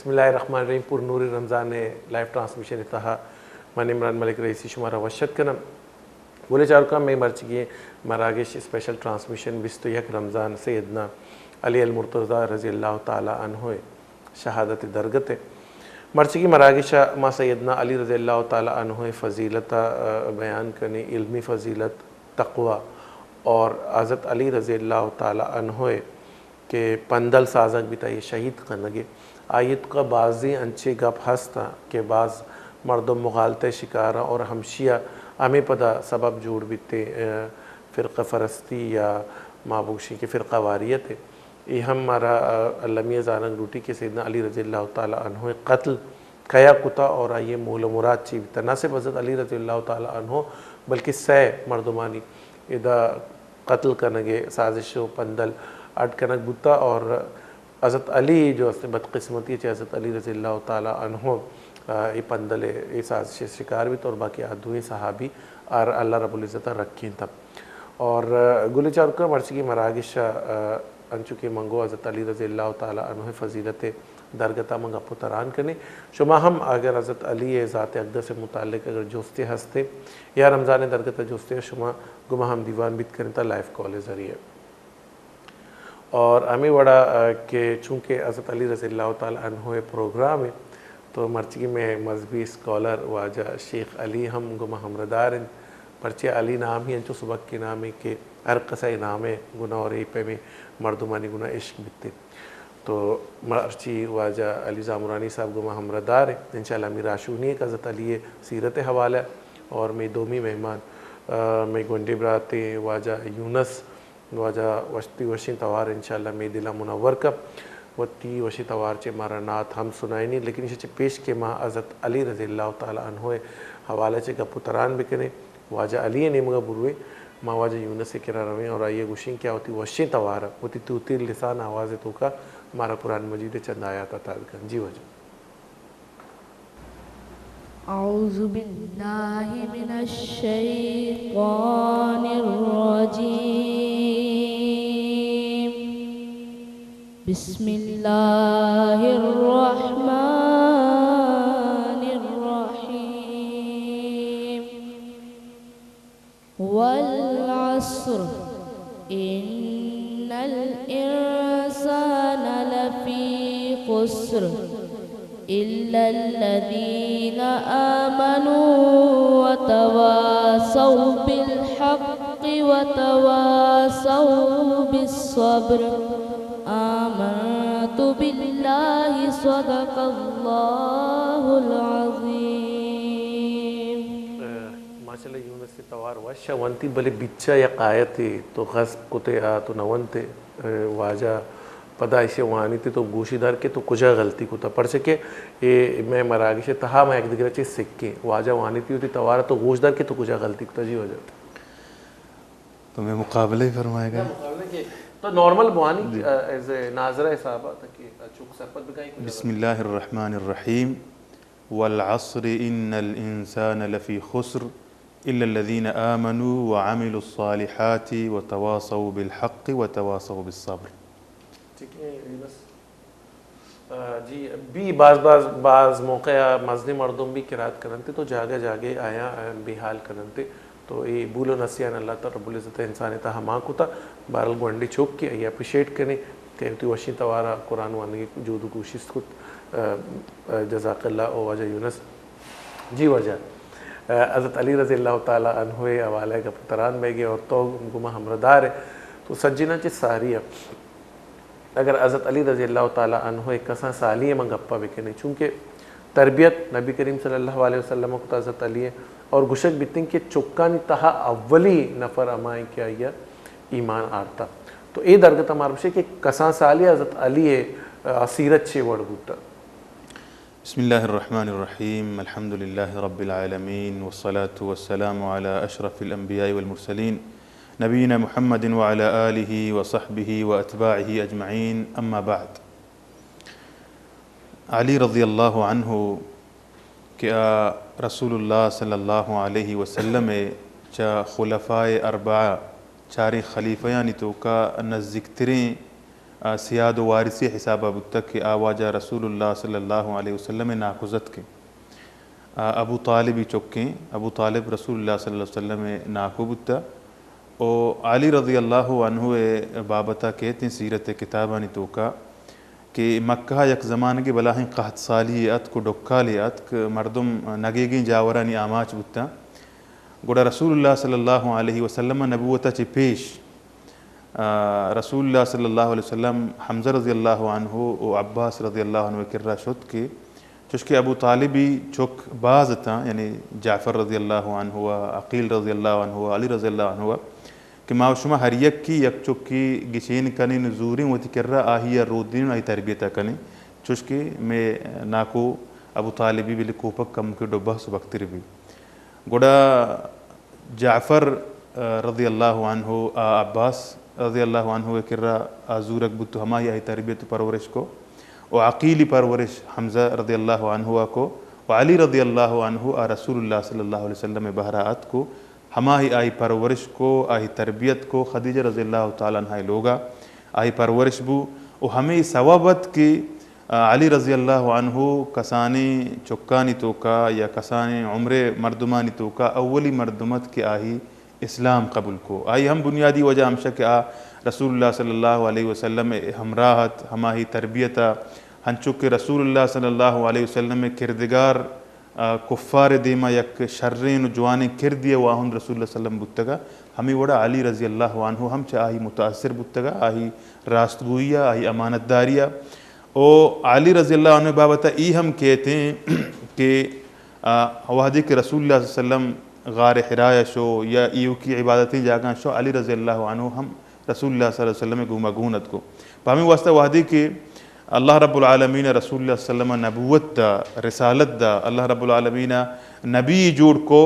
بسم اللہ الرحمن الرحیم۔ پر نور رمضان ءِ لائیو ٹرانسمیشن ءِ تہا من عمران ملک رئیسی شمارا وش اتک کناں۔ گلیں چاروکاں، مئے مرچیگیں مراگش اسپیشل ٹرانسمیشن بیست و یک رمضان سیدنا علی المرتضی رضی اللہ تعالی عنہ ءِ شہادت ءِ درگت ءَ۔ مرچیگیں مراگش ءَ ما سیدنا علی رضی اللہ تعالی عنہ ءِ فضیلت ءَ بیان کنیں، علمی فضیلت، تقوی اور حضرت علی رضی اللہ تعالی عنہ ءِ کہ پندل سازگ بیتہ، آئی ءِ شہید کنگ ءَ، آئی ءِ توکا بازیں انچیں گپ ہست انت کہ باز مردم مغالطہ ءِ شکار انت اور ہمشی ءَ ہمے پدا سبب جوڑ بیت، اے، فرقہ پرستی یا ما بگوشیں کہ فرقہ واریت ءِ۔ اے ہم مارا، آ، المی ءَ زانگ لوٹی کہ سیدنا علی رضی اللہ تعالی عنہ ءِ قتل کیا کتا اور آئی ءِ مول و مراد چی بیتا۔ نہ صرف حضرت علی رضی اللہ تعالی عنہ بلکہ سئے مردمانی ادا قتل کنگ ءِ سازش و پندل اڈ کنگ بوتا اور حضرت علی جو است بدقسمتی چہ حضرت علی رضی اللہ تعالی عنہ، آ، اے پندل ءِ اے سازش ءِ شکار بیت اور باقی آ دوئیں صحابی آر اللہ رب العزت ءَ رکینتا۔ اور، آ، گلیں چاروکاں، مرچیگیں مراگش ءَ، آ، انچو کہ من گو حضرت علی رضی اللہ تعالی عنہ ءِ فضیلت ءِ درگت ءَ من گپ و تران کنیں۔ شما ہم اگر حضرت علی ءِ ذات اقدس ءِ متعلق اگر جستے ہستے یا رمضان ءِ درگت ءَ جستے، شما گوں ما ہم دیوان بیت کنیں تا لائیو کال ءِ ذریعے۔ اور ہمے وڑا، آ، کہ چونکہ حضرت علی رضی اللہ تعالی عنہ ءِ پروگرام ءَ، تو مرچیگیں مئے مذہبی اسکالر واجہ شیخ علی ہم گوں ما ہمراہدار انت۔ پرچے علی نام ہی انچو سبکیں نامے کہ ہر کسا اے نام ءِ گنا اور اے پیمیں مردمانی گنا عشق بیتے۔ تو مرچی واجہ علی زامرانی صاحب گوں ما ہمراہدار انت۔ انشاءاللہ ہمے راہشونی ءَ کہ حضرت علی ءِ سیرت ءِ حوالہ اور مئے دومی مہمان، آ، مئے گونڈیں براتیں واجہ یونس، واجہ وشتی وشیں توار انشاءاللہ مئے دل ءَ منور کن۔ وتی وشیں توار چہ مارا نعت ہم سنائینی، لیکن ایشی چہ پیش کہ ما حضرت علی رضی اللہ تعالی عنہ ءِ حوالہ چہ گپ و تران بکنیں، واجہ علی ءِ نیمگ ءَ برویں، ما واجہ یونس ءِ کرا رویں اور آئی ءَ گوشیں کہ آ وتی وشیں توار ءَ، وتی توتی لسان آواز ءِ توکا مارا قرآن مجید ءِ چند آیات عطا بکن۔ جی واجہ۔ أعوذ بالله من الشيطان الرجيم. بسم الله الرحمن الرحيم. والعصر، إن الإنسان لفي خسر، إلا الذين آمنوا وتواصوا بالحق وتواصوا بالصبر. آمنت بالله، صدق الله العظيم. ماشاءاللہ، یونس ءِ توار وش ءَ ونتی، بلے بچا یک آیتے تو غصب کتے آ تو نہ ونتے، اے، واجہ پدا ایشی وانیتی تو گوشی دار کہ تو کجا غلطی کتا، پرچہ کہ اے مئے مراگش ءِ تہا ما یک دگرا چہ سکیں۔ واجہ وانیتی وتی توار ءَ تو گوش دار کہ تو کجا غلطی کتا۔ جی واجہ۔ تو مئے مقابلہ ہی فرمائے گا۔ نہ، مقابلہ کہ تو نارمل بوانی، جی۔ آ، ایز اے ناظرہ حساب ءَ تاکہ چوک سرپد بکائیں کجا بسم اللہ الرحمن الرحیم۔ والعصر إن الإنسان لفي خسر إلا الذين آمنوا وعملوا الصالحات وتواصوا بالحق وتواصوا بالصبر۔ ٹھیک ہے، یونس۔ آ، جی، بی باز، باز، باز موقع ءَ مزنیں مردم بی قرات کننت تو جاگہ جاگہ آیاں، آ، بے حال کننت۔ تو اے بول و نسیان اللہ تعالی رب العزت ءَ انسان ءِ تہا مان کتا۔ بہرحال گونڈیں چوکے، آئی ءَ اپریشیٹ کنیں کہ وتی وشیں توار ءَ قرآن وانگ ءِ جہد و کوشست کت۔ آ، آ، جزاک اللہ او واجہ یونس۔ جی واجہ، آ، حضرت علی رضی اللہ تعالی عنہ ءِ حوالہ ءَ گپ تران بیگ ءَ اور تو گوں ما ہمراہدار ئے۔ تو سجیناں چہ ساری ءَ اگر حضرت علی رضی اللہ تعالی عنہ ءِ کسان سالی ءِ ما گپا بکنیں، چونکہ تربیت نبی کریم صلی اللہ علیہ وسلم ءَ کتا حضرت علی ءِ، اور گشگ بیتیں کہ چکانی تہا اولی نفر ہما ایں کہ آئی ءَ ایمان آرتا۔ تو اے درگت ءَ مارا بشے کہ کسان سالی ءَ حضرت علی ءِ، آ، سیرت چے وڑ بوتا؟ بسم الله الرحمن الرحيم. الحمد لله رب العالمين، والصلاة والسلام على أشرف الأنبياء والمرسلين، نبينا محمد وعلى آله وصحبه وأتباعه أجمعين، أما بعد. علی رضی اللہ عنہ کہ آ رسول اللہ صلی اللہ علیہ وسلم ءِ چہ خلفاء اربعہ، چاریں خلیفیانی توکا نزیکتریں آ، سیاد و وارثی حسابا بوتگ کہ آ واجہ رسول اللہ صلی اللہ علیہ وسلم ءِ ناکوزتکیں۔ آ، ابو طالبی چکیں، ابو طالب رسول اللہ صلی اللہ علیہ وسلم ءِ ناکو بوتہ۔ و علی رضی اللہ عنہ ءِ بابتا کیتیں سیرت ءِ کتابانی توکا کہ مکہ ءَ یک زمانگے بلاہیں قحط سالی اتک و ڈکالے اتک، مردم نگیگیں جاورانی آماچ بوتاں۔ گڑا رسول اللہ صلی اللہ علیہ وسلم ءَ نبوت ءَ چہ پیش، آ، رسول اللہ صلی اللہ علیہ وسلم حمزہ رضی اللہ عنہ و عباس رضی اللہ عنہ ءِ کرا شت کہ چوشکہ ابو طالبی چک باز اتاں، یعنی جعفر رضی اللہ عنہ و عقیل رضی اللہ عنہ و علی رضی اللہ عنہ، کہ ما و شما ہر یکی یک چکی گچین کنیں و زوریں وتی کرا، آہی ءَ رودینیں و آہی تربیت ءَ کنیں، چوشکہ مئے ناکو ابو طالبی بلے کوپگ کمکے ڈبہ سبکتر بی۔ گڑا جعفر، آ، رضی اللہ عنہ آ عباس رضی اللہ عنہ ءِ کرا آ زورگ بوت و ہماہی آہی تربیت و پرورش کو و عقیلی پرورش حمزہ رضی اللہ عنہ ءَ کو و علی رضی اللہ عنہ آ رسول اللہ صلی اللہ علیہ وسلم ءِ بہرا اتک و ہماہی آہی پرورش کو، آہی تربیت کو، خدیجہ رضی اللہ تعالی عنہا ءِ لوگا آہی پرورش بو و ہمے سوب ات کہ آ، علی رضی اللہ عنہ کسانیں چکانی توکا یا کسانیں عمرے مردمانی توکا اولی مردم ات کہ آہی اسلام قبول کو۔ آئی ہم بنیادی وجہ ہمشہ کہ آ رسول اللہ صلی اللہ علیہ وسلم ءِ ہمراہ ات، ہماہی تربیت ءَ، ہنچو کہ رسول اللہ صلی اللہ علیہ وسلم ءِ کردگار، آ، کفار ءِ دیما یک شریں و جوانیں کردے ءِ واہند رسول اللہ صلی اللہ علیہ وسلم بوتگا، ہمے وڑا علی رضی اللہ عنہ ہم چہ آہی متاثر بوتگا، آہی راستگوئی ءَ، آہی امانتداری ءَ۔ و علی رضی اللہ عنہ بابت ءَ ای ہم کیتیں کہ، آ، وہدے کہ رسول اللہ صلی اللہ علیہ وسلم غار حرا ءَ شو یا ایوکی عبادتیں جاگہاں شو، علی رضی اللہ عنہ ہم رسول اللہ صلی اللہ علیہ وسلم ءِ گوما گون اتکو۔ پہ ہمے واسطہ وہدے کہ اللہ رب العالمین ءَ رسول اللہ صلی اللہ علیہ وسلم ءَ نبوت دا، رسالت دا، اللہ رب العالمین ءَ نبی جوڑ کو،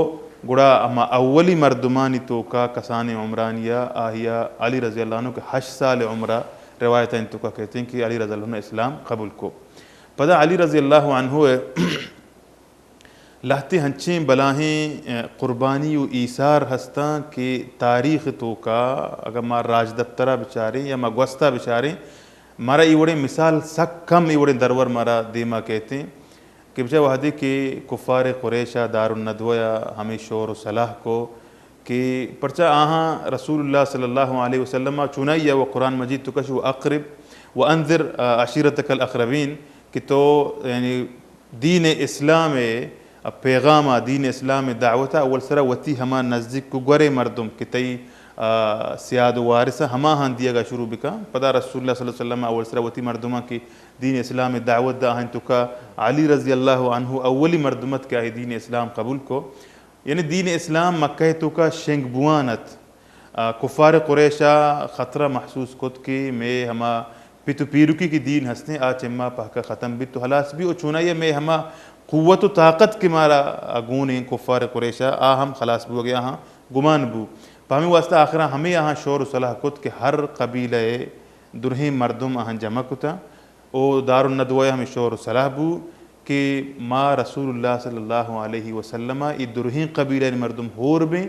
گڑا ہما اولی مردمانی توکا کسانیں عمرانی ءَ آہیا علی رضی اللہ عنہ کہ ہشت سال عمر ءَ روایتانی توکا کہتیں کہ علی رضی اللہ عنہ اسلام قبول کو۔ پدا علی رضی اللہ عنہ ءِ لہتے ہنچیں بلاہیں، اے، قربانی و ایثار ہستاں کہ تاریخ توکا اگر ما راجدپترا بچاریں یا ما گوستا بچاریں، مارا ای وڑیں مثال سک کم ای وڑیں درور مارا دیما کہتیں کہ بچار وہدے کہ کفار قریشا دارالندوہ ءَ ہمے شور و صلاح کو کہ پرچا آہاں رسول اللہ صلی اللہ علیہ وسلم ءَ چونائی ءَ و قرآن مجید توکا شو اقرب و انذر عشیرتک الاقربین کہ تو یعنی دین اسلام ءِ پیغام ءَ، دین اسلام ءِ دعوت ءَ اول سرا وتی ہما نزیک و گورے مردم کہ تئی، آ، سیاد و وارث ءَ ہماہاں دیگا شروع بکن۔ پدا رسول اللہ صلی اللہ علیہ وسلم ءَ اول سرا وتی مردماں کہ دین اسلام ءِ دعوت دا آہاں توکا علی رضی اللہ عنہ اولی مردم ات کہ آہی دین اسلام قبول کو۔ یعنی دین اسلام مکہ ءِ توکا شنگ بوان ات۔ آ، کفار قریش ءَ خطرہ محسوس کت کہ مئے ہما پت و پیرکی کہ دین ہستیں آ چہ ما پہکا ختم بیت و ہلاس بی و چونائی ءَ مئے ہما قوت و طاقت کہ مارا گون ایں کفار قریش ءَ آ ہم خلاص بوگ ءَ آہاں گمان بو۔ پہ ہمے واسطہ آخرا ہمے آہاں شور و صلاح کت کہ ہر قبیلہ ءِ درہیں مردم آہاں جمع کتاں۔ و دارالندوہ ءَ ہمے شور و صلاح بو کہ ما رسول اللہ صلی اللہ علیہ وسلم ءَ اے درہیں قبیلہ ءِ مردم ہور بیں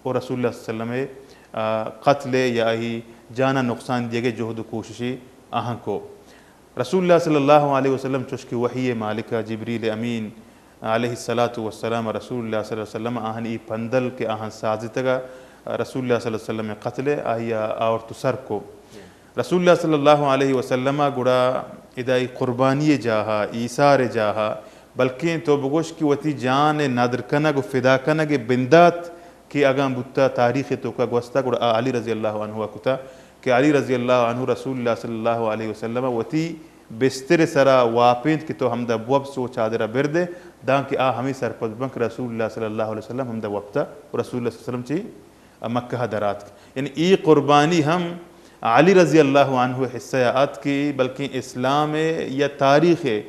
و رسول اللہ صلی اللہ علیہ وسلم ءِ، آ، قتل ءِ یا آہی جان ءَ نقصان دیگ ءِ جہد و کوششے آہاں کو۔ رسول اللہ صلی اللہ علیہ وسلم چوشکہ وحی ءِ مالک ءَ جبریل امین علیہ الصلاۃ والسلام رسول اللہ صلی اللہ علیہ وسلم آہانی اے پندل کہ آہاں سازتگ ءَ رسول اللہ صلی اللہ علیہ وسلم ءِ قتل ءِ آہی ءَ آورت و سر کو۔ رسول اللہ صلی اللہ علیہ وسلم ءَ گڑا ادا اے قربانی ءِ جاہ ءَ، ایثار ءِ جاہ ءَ، بلکیں تو بگوش کہ وتی جان ءِ ندر کنگ و فدا کنگ ءِ بندات کہ اگاں بوتا تاریخ ءِ توکا گوستا گڑا آ علی رضی اللہ عنہ ءَ کتا کہ علی رضی اللہ عنہ رسول اللہ صلی اللہ علیہ وسلم ءَ وتی بستر ءِ سرا واپینت کہ تو ہمدا بوپس و چادر ءَ بردے، دانکہ آ ہمے سرپد بنت کہ رسول اللہ صلی اللہ علیہ وسلم ہمدا وپتا و رسول اللہ صلی اللہ علیہ وسلم چی مکہ ءَ دراتک۔ یعنی اے قربانی ہم علی رضی اللہ عنہ ءِ حصہ ءَ ات کہ بلکیں اسلام ءِ یا تاریخ ءِ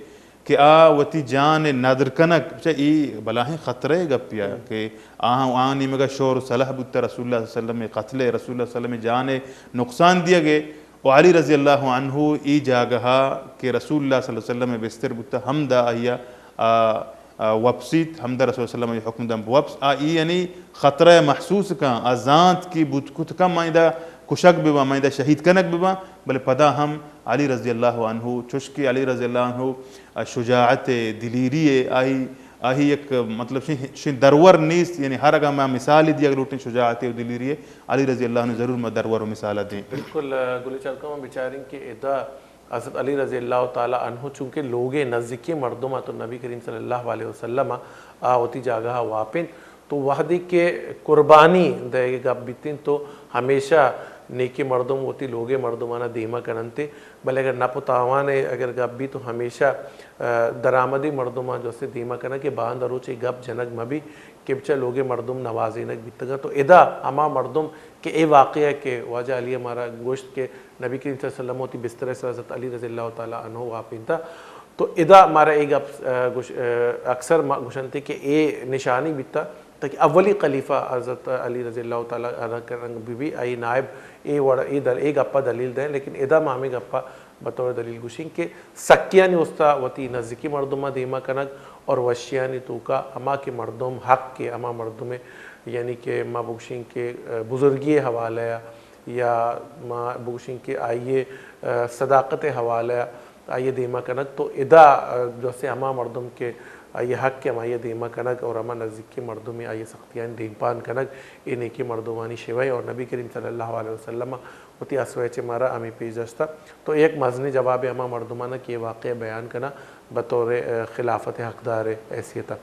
کہ آ وتی جان ءِ ندر کنگ، چہ اے بلاہیں خطرہ ءِ گپے ءَ کہ آہاں، آہاں نیمگ ءَ شور و صلاح بوتہ رسول اللہ صلی اللہ علیہ وسلم ءِ قتل ءِ، رسول اللہ صلی اللہ علیہ وسلم ءِ جان ءِ نقصان دیگ ءِ، و علی رضی اللہ عنہ اے جاگہ ءَ کہ رسول اللہ صلی اللہ علیہ وسلم ءِ بستر بوتہ ہمدا آہیا، آ، آ، وپسیت، ہمدا رسول صلی اللہ علیہ وسلم ءَ حکم دنت بوپس۔ آ اے یعنی خطرہ ءَ محسوس کن، آ زانت کہ بوت کت کن من ادا کشگ بہ باں، ہمائیں دہ شہید کنگ بہ باں، بلے پدا ہم علی رضی اللہ عنہ، چوشکہ علی رضی اللہ عنہ شجاعت ء، دلیری ء، آئی، آئی یک مطلب شین، شین درور نیست، یعنی ہر اگاں ما مثال دیگ لوٹیں شجاعت ء و دلیری ء، علی رضی اللہ عنہ ضرور ما درور و مثال دیں۔ بالکل، گل چرکا ما بچاریں کہ ادا حضرت علی رضی اللہ تعالی عنہ چونکہ لوگ ء نزیکیں مردم ات و نبی کریم صلی اللہ علیہ وسلم ء آ وتی جاگہ ء واپینت، تو وہدے کہ قربانی دئیگ ء گپ بیتیں تو ہمیشہ نیکیں مردم وتی لوگ ء مردمانا دیما کننت، بلے اگر نپ و تاوان ء اگر گپ بیت تو ہمیشہ، ء، درآمدیں مردماں جو استے دیما کنن کہ باندا روچ اے گپ جنگ مہ بی کہ بچہ لوگ ء مردم نوازینگ بیتگاں۔ تو ادا ہما مردم کہ اے واقعہ کہ واجہ علی ء مارا گوشت کہ نبی کریم صلی اللہ علیہ وسلم وتی بستر ء سر حضرت علی رضی اللہ تعالی عنہ واپینتا۔ تو ادا مارا اے گپ، ء، گوش-، ء، اکثر ما گوشنتے کہ اے نشانی بیتا تاکہ اولی خلیفہ حضرت علی رضی اللہ تعالی عنہ کرنگ بی بی، آئی نائب اے وڑ، اے دل-، اے گپا دلیل دیں، لیکن ادا ما ہمیں گپا بطور دلیل گوشیں کہ سکیانی استا وتی نزیکی مردماں دیما کنگ اور وشیانی توکا ہما کہ مردم حق کہ ہما مردم یعنی کہ ما بگوشیں کہ، ء، بزرگی حوالہ یا ما بگوشیں کہ آئی ء، ء، صداقت ء حوالہ ء آئی ء دیما کنگ، تو ادا، ء، جو سے ہما مردم کہ آئی ء حق ء ہم آئی ء دیما کنگ اور ہما نزیکیں مردم ء آئی ء سختیانی دیمپان کنگ، اے نیکیں مردمانی شیوہ ء اور نبی کریم صلی اللہ علیہ وسلم ء وتی اسوہ ء چہ مارا ہمے پیش داشتہ۔ تو اے یک مزنیں جوابے ہما مردمانا کہ اے واقعہ بیان کناں بطور، ء، خلافت ء حقدار ء حیثیت ء۔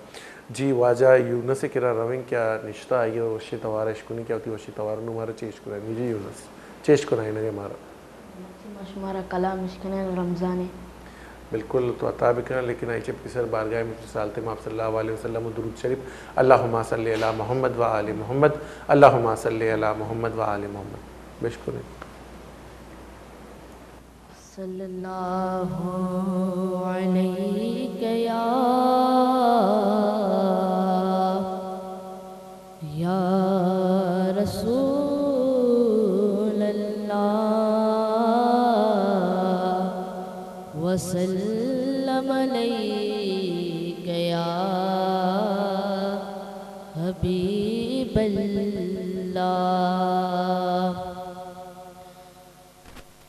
جی، واجہ یونس ء کرا رویں کہ آ نشتہ، آئی ء وشیں توار ء اشکنیں کہ آ وتی وشیں توار ء نوں مارا چے اشکنائینی۔ جی یونس، چے اشکنائینگ ء مارا؟ مرچی ما شمارا کلام اشکنیں رمضان ء۔ بالکل تو عطا بکناں، لیکن آئی چہ پیسر بارگاہ مفتی سالت ماب صلی اللہ علیہ وسلم و درود شریف، اللہم صل علی محمد و آل محمد، اللہم صل علی محمد و آل محمد بشکنیں۔ صلی اللہ علیک یا، یا رسول اللہ، وسلم علیک یا حبیب اللہ۔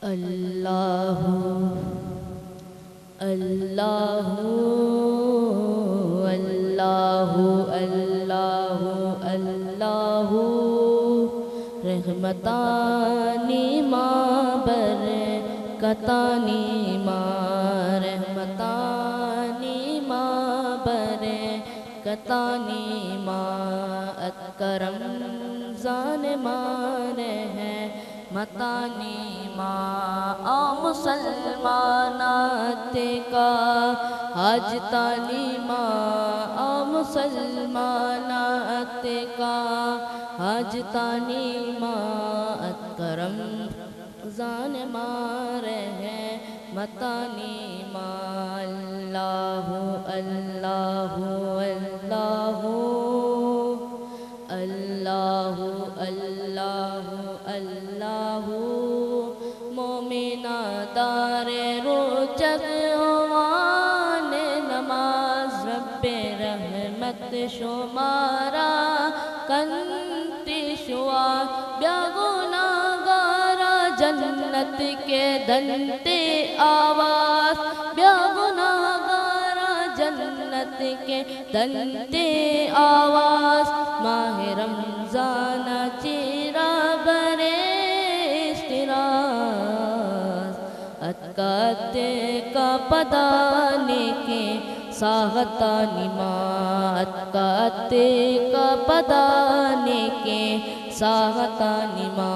اللہ، اللہ، اللہ، اللہ، اللہ، رحمتانی ما، برکتانی ما، رحمتانی ما، برکتانی ما، اتک رمضان ما، رحمتانی ما، آ مسلمان اتکا، حاجتانی ما، آ مسلمان اتکا، حاجتانی ما، اتک رمضان ما، رحمتانی ما۔ اللہ، اللہ، اللہ، اللہ، اللہ، اللہ۔ مومنا دار روچگ، وان نماز، رب رحمت شمارا کنت شوار۔ بیا گناہگارا جنت کے دنت آواز، بیا گناہگارا جنت کے دنت آواز، ماہ رمضان چیرا برے اشتراز۔ اتکا اتکا پدا نیکیں ساہتانی ما، اتکا اتکا پدا نیکیں ساہتانی ما،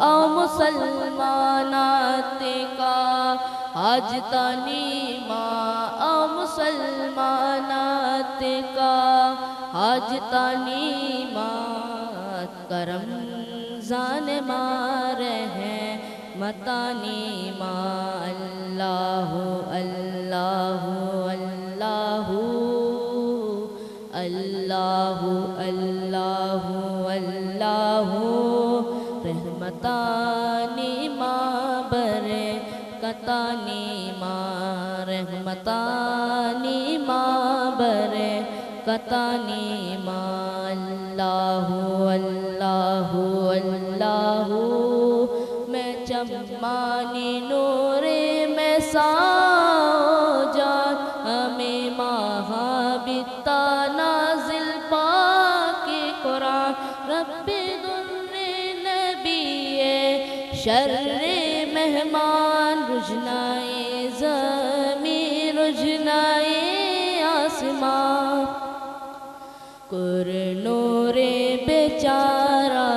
او مسلمان اتکا حاجتانی ما، او مسلمان اتکا حاجتانی ما، اتکا رمضان ما، رحمتانی ما۔ اللہ، اللہ، اللہ، اللہ، اللہ، اللہ، رحمتانی ما، برکتانی ما، رحمتانی ما، برکتانی ما۔ اللہ، اللہ، اللہ، چمانی نور مساجات، ہمیں ماہا بیتا نازل پاک قرآن۔ رب در نبی شر مہمان، رژنائے زمین رژنائے آسمان۔ کر نور بیچارہ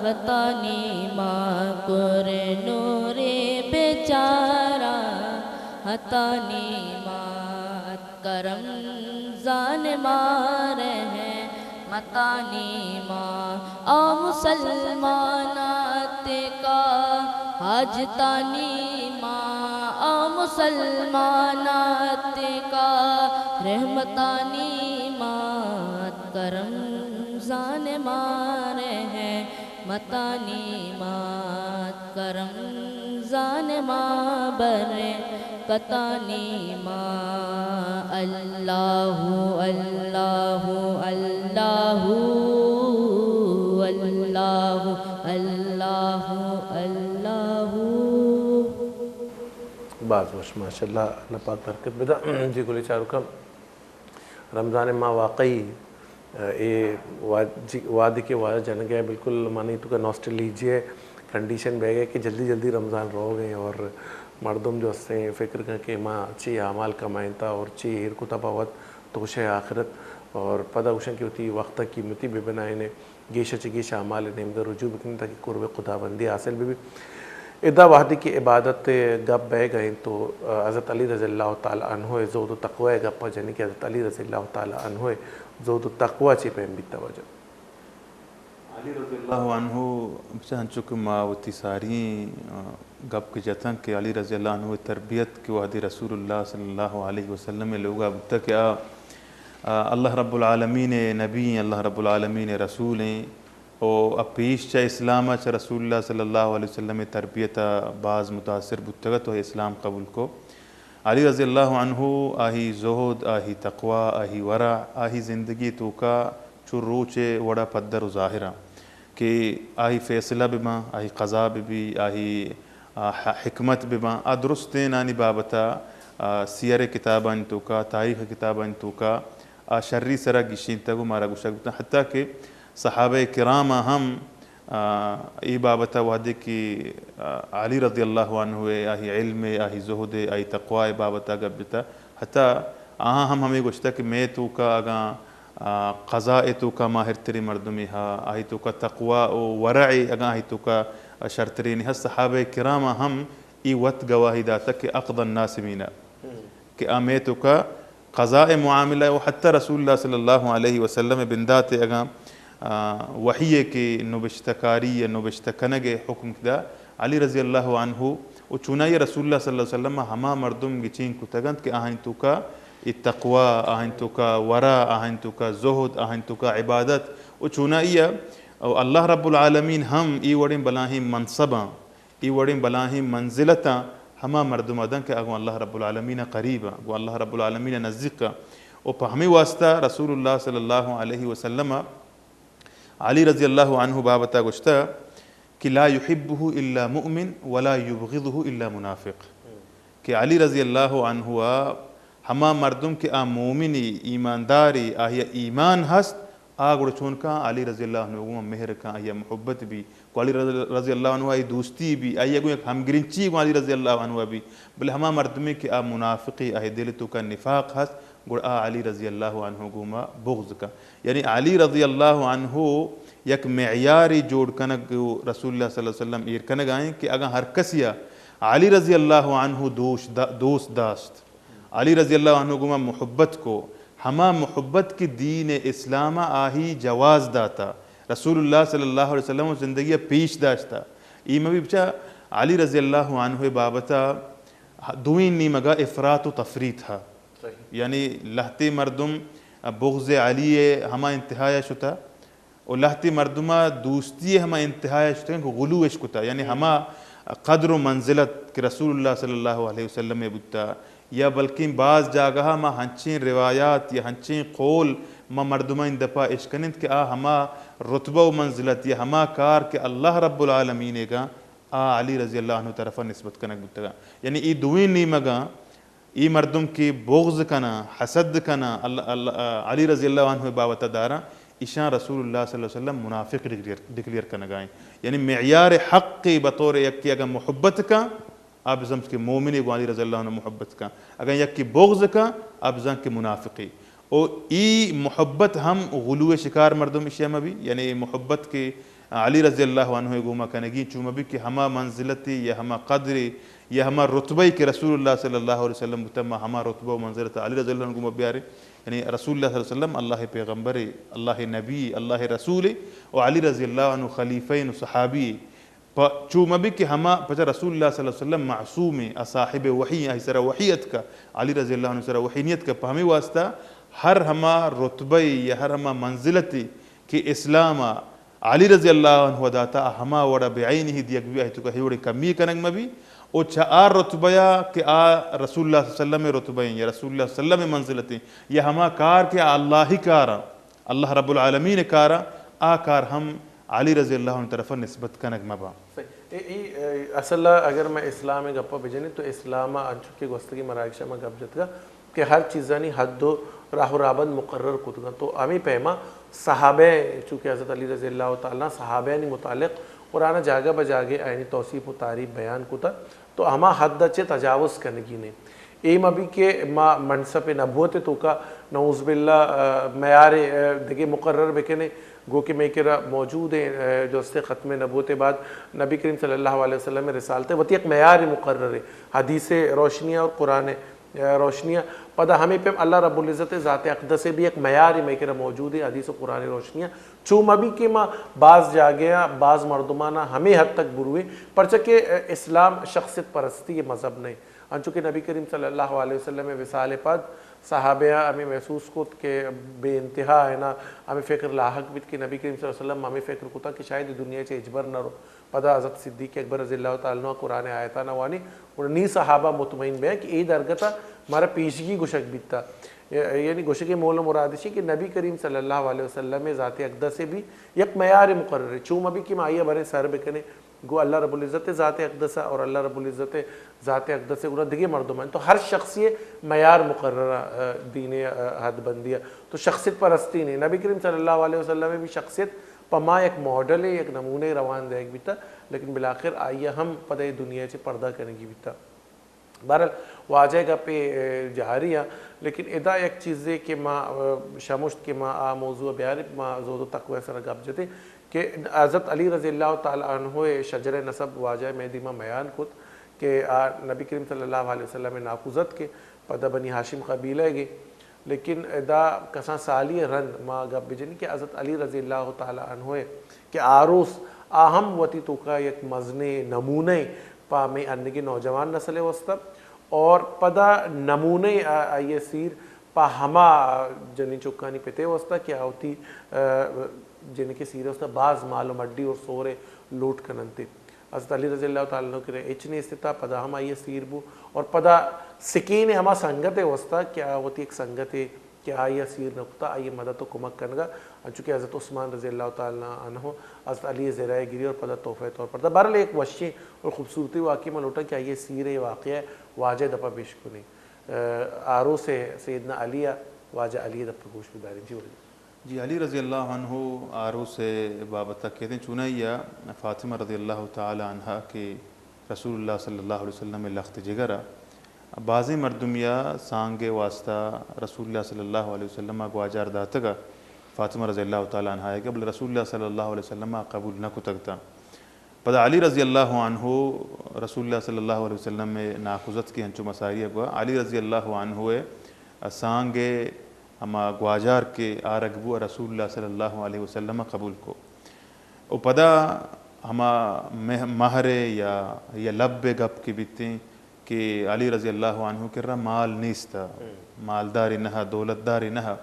ہتانی ما، کر نور بیچارہ ہتانی ما، اتک رمضان ما رحمتانی ما۔ آ مسلمان اتکا حاجتانی ما، آ مسلمان اتکا رحمتانی ما، اتک رمضان ما رحمتانی ما، اتک رمضان ما برکتانی ما۔ اللہ، اللہ، اللہ، اللہ، اللہ، اللہ۔ باز وش، ماشاءاللہ، اللہ پاک برکت بدا۔ جی گلیں چاروکاں، رمضان ماہ واقعی، اے واد-، جی، وہدے کہ واجہ جنگ ءَ، بالکل من ءَ تو کا ناسٹلیجیا کنڈیشن بہ گئے کہ جلدی جلدی رمضان روگ ءَ اور مردم جو ہستیں فکر کن کہ ما چی اعمال کمائینتا اور چی ایر کتا پہ وت توشہ آخرت، اور پدا گوشن کہ وتی وقت قیمتی بہ بنائینے۔ گیش ءَ چہ گیش اعمال ءِ نیمگ ءَ رجوع بکنیں تاکہ قرب خداوندی حاصل بہ بیت۔ ادا وہدے کہ عبادت ءِ گپ بئیگ ءَ انت تو حضرت علی رضی اللہ تعالی عنہ ءِ زہد و تقوی ءِ گپ ءَ جنیں کہ حضرت علی رضی اللہ تعالی عنہ ءِ زہد و تقوی چے پیم بیت واجہ؟ علی رضی اللہ عنہ، بچہ، انچو کہ ما وتی ساری، آ، گپ کہ جتن کہ علی رضی اللہ عنہ ءِ تربیت کہ وہدے رسول اللہ صلی اللہ علیہ وسلم ءِ لوگ ءَ بوتہ کہ آ، آ، اللہ رب العالمین ءِ نبی ایں، اللہ رب العالمین ءِ رسول ایں، و آ پیش چہ اسلام ءَ چہ رسول اللہ صلی اللہ علیہ وسلم ءِ تربیت ءَ باز متاثر بوتگ ات و اسلام قبول کو۔ علی رضی اللہ عنہ، آہی زہد، آہی تقوی، آہی ورع، آہی زندگی توکا چو روچ ءِ وڑا پدر و ظاہر آں کہ آہی فیصلہ بہ باں، آہی قضا بہ بی، آہی، آ، ح-، حکمت بہ باں، آ درستینانی بابت ءَ، آ، سیر ءِ کتابانی توکا، تاریخ ءِ کتابانی توکا آ شری سرا گیشینتگ و مارا گوشگ بوتاں۔ حتیٰ کہ صحابہ کرام ءَ ہم، آ، اے بابت ءَ وہدے کہ، آ، علی رضی اللہ عنہ ءِ آہی علم ءِ، آہی زہد ءِ، آہی تقوی ءِ بابت ءَ گپ جتا، حتیٰ آہاں ہم ہمے گوشتہ کہ مئے توکا اگاں، آ، قضا ءِ توکا ماہر تریں مردمے ہا، آہی توکا تقوی و ورع ءِ اگاں آہی توکا شرتریں ہست، صحابہ کرام ءَ ہم اے وت گواہی داتہ کہ اقضی الناس منا، کہ آ مئے توکا قضاء معاملہ و حتی رسول اللہ صلی اللہ علیہ وسلم ءِ بندات ءَ اگاں، آ، وحی ءِ کہ نبشتہ کاری یا نبشتہ کنگ ءِ حکم دا علی رضی اللہ عنہ و چونائی رسول اللہ صلی اللہ علیہ وسلم ءَ ہما مردم گچین کتگ انت کہ آہانی توکا اے تقوی، آہانی توکا ورع، آہانی توکا زہد، آہانی توکا عبادت و چونائی ءَ و اللہ رب العالمین ہم اے وڑیں بلاہیں منصباں، اے وڑیں بلاہیں منزلتاں ہما مردم ءَ دنت کہ آ گوں اللہ رب العالمین ءَ قریب آں، گوں اللہ رب العالمین ءَ نزیک آں۔ و پہ ہمے واسطہ رسول اللہ صلی اللہ علیہ وسلم ءَ علی رضی اللہ عنہ بابت ءَ گوشتہ کہ لا يحبه الا مؤمن ولا يبغضه الا منافق، کہ علی رضی اللہ عنہ ءَ ہما مردم کہ آ مومنے، ایماندارے، آہی ءَ ایمان ہست، آ گڑا چون کن علی رضی اللہ عنہ گوما مہر کن، آئی ءَ محبت بی، گوں علی رضی اللہ عنہ آئی دوستی بی، آئی ءَ گوں یک ہمگرنچی گوں علی رضی اللہ عنہ بی، بلے ہما مردمے کہ آ منافقے، آئی دل توکا نفاق ہست، گڑا آ علی رضی اللہ عنہ گوما بغض کن۔ یعنی علی رضی اللہ عنہ یک معیارے جوڑ کنگ رسول اللہ صلی اللہ علیہ وسلم ایر کنگ ءَ ایں کہ اگاں ہر کسی ءَ علی رضی اللہ عنہ دوش دا-، دوست داشت، علی رضی اللہ عنہ گوما محبت کو، ہما محبت کہ دین اسلام ءَ آہی جواز داتا، رسول اللہ صلی اللہ علیہ وسلم ءِ زندگی ءَ پیش داشتا۔ اے مبی بچا علی رضی اللہ عنہ ءِ بابت ءَ دوئیں نیمگ ءَ افراط و تفریط ہا۔ صحیح۔ یعنی لہتے مردم بغض علی ءِ ہما انتہا ءَ شتا، و لہتے مردم ءَ دوستی ءِ ہما انتہا ءَ شتگ کہ غلو اش کتا، یعنی ہما قدر و منزلت کہ رسول اللہ صلی اللہ علیہ وسلم ءِ بوتا، یا بلکیں باز جاگہ ءَ ما ہنچیں روایات یا ہنچیں قول ما مردمانی دپا اشکننت کہ آ ہما رتبہ و منزلت یا ہما کار کہ اللہ رب العالمین ءَ گا آ علی رضی اللہ عنہ طرفا نسبت کنگ بوتگا۔ یعنی ای دوئیں نیمگاں، ای مردم کہ بغض کنا، حسد کنا، اللہ، اللہ، علی رضی اللہ عنہ بابت دارا، ایشاں رسول اللہ صلی اللہ علیہ وسلم منافق ڈکلیئر، ڈکلیئر کنگا ہیں۔ یعنی معیار حق بطور یکی اگر محبت کا، آ بزانت کہ مومنے گوں علی رضی اللہ عنہ محبت کن۔ اگاں یکے بغض کن، آ بزانت کہ منافقے۔ او ای محبت ہم غلو شکار مردم اشیا مبی، یعنی محبت کہ علی رضی اللہ عنہ گوما کنگی چو مبی کہ ہما منزلتے یا ہما قدرے یا ہما رتبے کہ رسول اللہ صلی اللہ علیہ وسلم بوتا، ما ہما رتبہ و منزلت علی رضی اللہ عنہ گوما بیارے۔ یعنی رسول اللہ صلی اللہ علیہ وسلم اللہ پیغمبرے، اللہ نبی، اللہ رسولے، و علی رضی اللہ عنہ خلیفہ و صحابی۔ پہ چو مہ بی کہ ہما پچا رسول اللہ صلی اللہ علیہ وسلم معصوم ایں، آ صاحب وحی ایں، آئی سرا وحی اتکا، علی رضی اللہ عنہ سرا وحی نیتکا۔ پہ ہمے واسطہ ہر ہما رتبہ یا ہر ہما منزلتے کہ اسلام ء علی رضی اللہ عنہ داتا، آ ہما وڑا بعینہ دیگ بی، آئی توکا ہیوڑے کمی کنگ مہ بی۔ او چہ آ رتبہ یا کہ آ رسول اللہ صلی اللہ علیہ وسلم رتبہ ایں یا رسول اللہ صلی اللہ علیہ وسلم منزلت ایں یا ہما کار کہ آ اللہ کارا، اللہ رب العالمین کارا، آ کار ہم علی رضی اللہ عنہ طرفا نسبت کنگ مہ باں۔ صحیح۔ اے، اے، اے، اصل ء اگر مئے اسلام ء گپ ء بجنیں تو اسلام ء انچو کہ گوستگیں مراگش ء ما گپ جتگ کہ ہر چیزانی حد و راہ و رابند مقرر کتگ انت۔ تو ہمے پیما صحابہ، چونکہ حضرت علی رضی اللہ تعالی عنہ صحابہانی متعلق قرآن ء جاگہ بہ جاگہ آیانی توصیف و تعریف بیان کتگ۔ تو ہما حد ء چہ تجاوز کنگی نہ انت۔ اے مہ بی کہ ما منصب نبوت ء توکا نعوذ باللہ، آ، معیار، آ، دگہ مقرر بکنیں، گو کہ مئے کرا موجود ایں، آ، جو است ختم نبوت ء بعد نبی کریم صلی اللہ علیہ وسلم ء رسالت ء وتی یک معیار مقرر ہے، حدیث روشنی اور قرآن، آ، روشنی۔ پدا ہمیں پہ اللہ رب العزت ء ذات اقدس ء بھی یک معیار مئے کرا موجود ہے، حدیث و قرآن روشنی۔ چو مہ بی کہ ما باز جاگہ ء باز مردمانا ہمیں حد تک برویں، پرچہ کہ، آ، اسلام شخصیت پرستی ء مذہب نہیں۔ انچو کہ نبی کریم صلی اللہ علیہ وسلم ء وصال ء پد صحابہ ء ہمے محسوس کت کہ بے انتہا ہے نا، ہمے فکر لاحق بیت کہ نبی کریم صلی اللہ علیہ وسلم ہمے فکر کتا کہ شاید اے دنیا چہ ہچبر نہ رو۔ پدا حضرت صدیق اکبر رضی اللہ تعالی عنہ قرآن آیتاں وانی، گڑا نی صحابہ مطمئن بے کہ اے درگت ء مارا پیشگی گوشگ بیتا۔ یعنی گوشگ ء مول و مراد اشی کہ نبی کریم صلی اللہ علیہ وسلم ء ذات اقدس ء بھی یک معیار مقرر ہے۔ چو مہ بی کہ ما آئی ء بریں سر بکنیں، گو اللہ رب العزت ء ذات اقدس ء اور اللہ رب العزت ء ذات اقدس ء گڑا دگہ مردم انت۔ تو ہر شخصی ء معیار مقرر ء، دین ء حد بندی ء۔ تو شخصیت پرستی نہیں۔ نبی کریم صلی اللہ علیہ وسلم ء بھی شخصیت پہ ما یک ماڈل ء، یک نمونہ ء روان دیگ بیتا، لیکن بالآخر آئی ء ہم پدا اے دنیا چہ پردہ کنگی بیتا۔ بہرحال، واجہ ء گپ ء جاری ء، لیکن ادا یک چیزے کہ ما، ء، شمشت کہ ما آ موضوع ء بیاریں، ما زود و تقوی ء سر ء گپ جتیں کہ حضرت علی رضی اللہ تعالی عنہ ء شجرہ نسب واجہ ء مئے دیما میان کت کہ آ نبی کریم صلی اللہ علیہ وسلم ء ناکوزتک ء پدا بنی ہاشم قبیلہ ء گے۔ لیکن ادا کسان سالی ء رند ما گپ بجنیں کہ حضرت علی رضی اللہ تعالی عنہ ء کہ آروس آ ہم وتی توکا یک مزنیں نمونہ پہ ہمے انگیں نوجوان نسل ء واسطہ اور پدا نمونہ آ-، آئی ء سیر پہ ہما جنین چکانی پت ء واسطہ کہ آ وتی، ء، جنک ء سیر ء واسطہ باز مال و مڈی اور سور ء لوٹ کننت۔ حضرت علی رضی اللہ تعالی عنہ کرا ہچ نیست تا، پدا ہم آئی ء سیر بو اور پدا سکین ء ہما سنگت ء واسطہ کہ آ وتی یک سنگتے کہ آئی ء سیر نہ کتا، آئی ء مدد و کمک کنگا، انچو کہ حضرت عثمان رضی اللہ تعالی عنہ حضرت علی ء زرہ ء گری اور پدا تحفہ ء طور پر دا۔ بہرحال، یک وشیں اور خوبصورتی واقعہ، من لوٹاں کہ آئی ء سیر ء واقعہ واجہ ء دپا پیش کنیں۔ ء، آروس ء سیدنا علی ء واجہ علی ء دپا گوش بداریں۔ جی واجہ۔ جی، علی رضی اللہ عنہ آروس ء بابت ء کہتیں، چونائی ء فاطمہ رضی اللہ تعالی عنہا کہ رسول اللہ صلی اللہ علیہ وسلم ء لخت جگر ء بازیں مردمے ء سانگ ء واسطہ رسول اللہ صلی اللہ علیہ وسلم ء گواجار داتگ ء فاطمہ رضی اللہ تعالی عنہا ء، بلے رسول اللہ صلی اللہ علیہ وسلم ء قبول نہ کتگ ات۔ پدا علی رضی اللہ عنہ رسول اللہ صلی اللہ علیہ وسلم ء ناکوزتک ء انچو مساری ء گوا علی رضی اللہ عنہ ء سانگ ء ہما گواجار کہ آرگ بو رسول اللہ صلی اللہ علیہ وسلم ء قبول کو۔ و پدا ہما مہ-، مہر یا، یا لب ء گپ کہ بیتیں کہ علی رضی اللہ عنہ کرا مال نیست، ہم۔ مالدارے نہ، دولتدارے نہ۔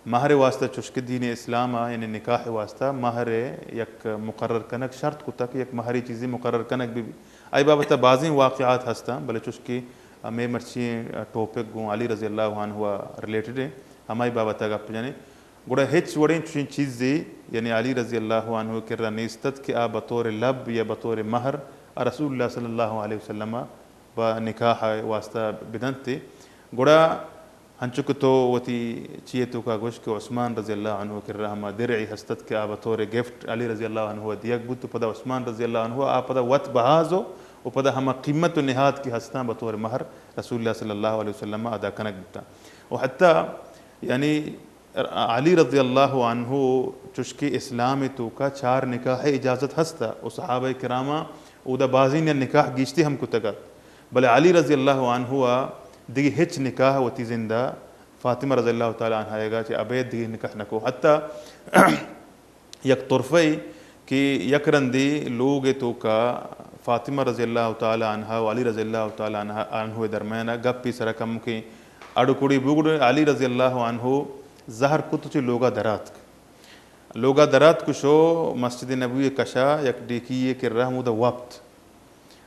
مہر واسطہ چشکہ دین اسلام ء، یعنی نکاح واسطہ مہر یک مقرر کنگ شرط کتا کہ یک مہری چیزے مقرر کنگ بہ بی۔ آئی بابت ء بازیں واقعات ہستاں، بلے چشکہ ہمے مرچی ٹاپک گوں علی رضی اللہ عنہ ء ریلیٹڈ ہیں، ہمائی بابت ء گپ جنیں۔ گڑا ہچ وڑیں چوشیں چیزے، یعنی علی رضی اللہ عنہ ء کرا نیست ات کہ آ بطور لب یا بطور مہر آ رسول اللہ صلی اللہ علیہ وسلم ءَ پہ نکاح ءِ واسطہ بدنت۔ گڑا ہنچو کہ تو وتی چیئے توکا گوش کہ عثمان رضی اللہ عنہ ءِ کرا ہما درعے ہست ات کہ آ بطور گفٹ علی رضی اللہ عنہ ءَ دیگ بوت، و پدا عثمان رضی اللہ عنہ ءَ آ پدا وت بہا زو و پدا ہما قیمت و نہاد کہ ہستاں بطور مہر رسول اللہ صلی اللہ علیہ وسلم ءَ ادا کنگ بوتاں۔ و حتی یعنی علی رضی اللہ عنہ چوشکہ اسلام ءِ توکا چار نکاح ءِ اجازت ہست ات و صحابہ کراماں اودا بازیں نکاح گیشتر ہم کتگ ات، بلے علی رضی اللہ عنہ ءَ دگہ ہچ نکاح وتی زند ءَ فاطمہ رضی اللہ تعالی عنہا ئیگا چہ ابید دگہ نکاح نہ کو۔ حتی یک طرفہ ای کہ یک رندے لوگ ءِ توکا فاطمہ رضی اللہ تعالی عنہا و علی رضی اللہ تعالی عنہ، عنہ ءِ درمیان ءَ گپے سرا کمکیں اڑ و کڑے بوت، گڑا علی رضی اللہ عنہ زہر کت و چہ لوگا دراتک۔ لوگا دراتک و شو مسجد نبوی ءِ کشا یک ڈیکی یے کرا ہمودا وپت۔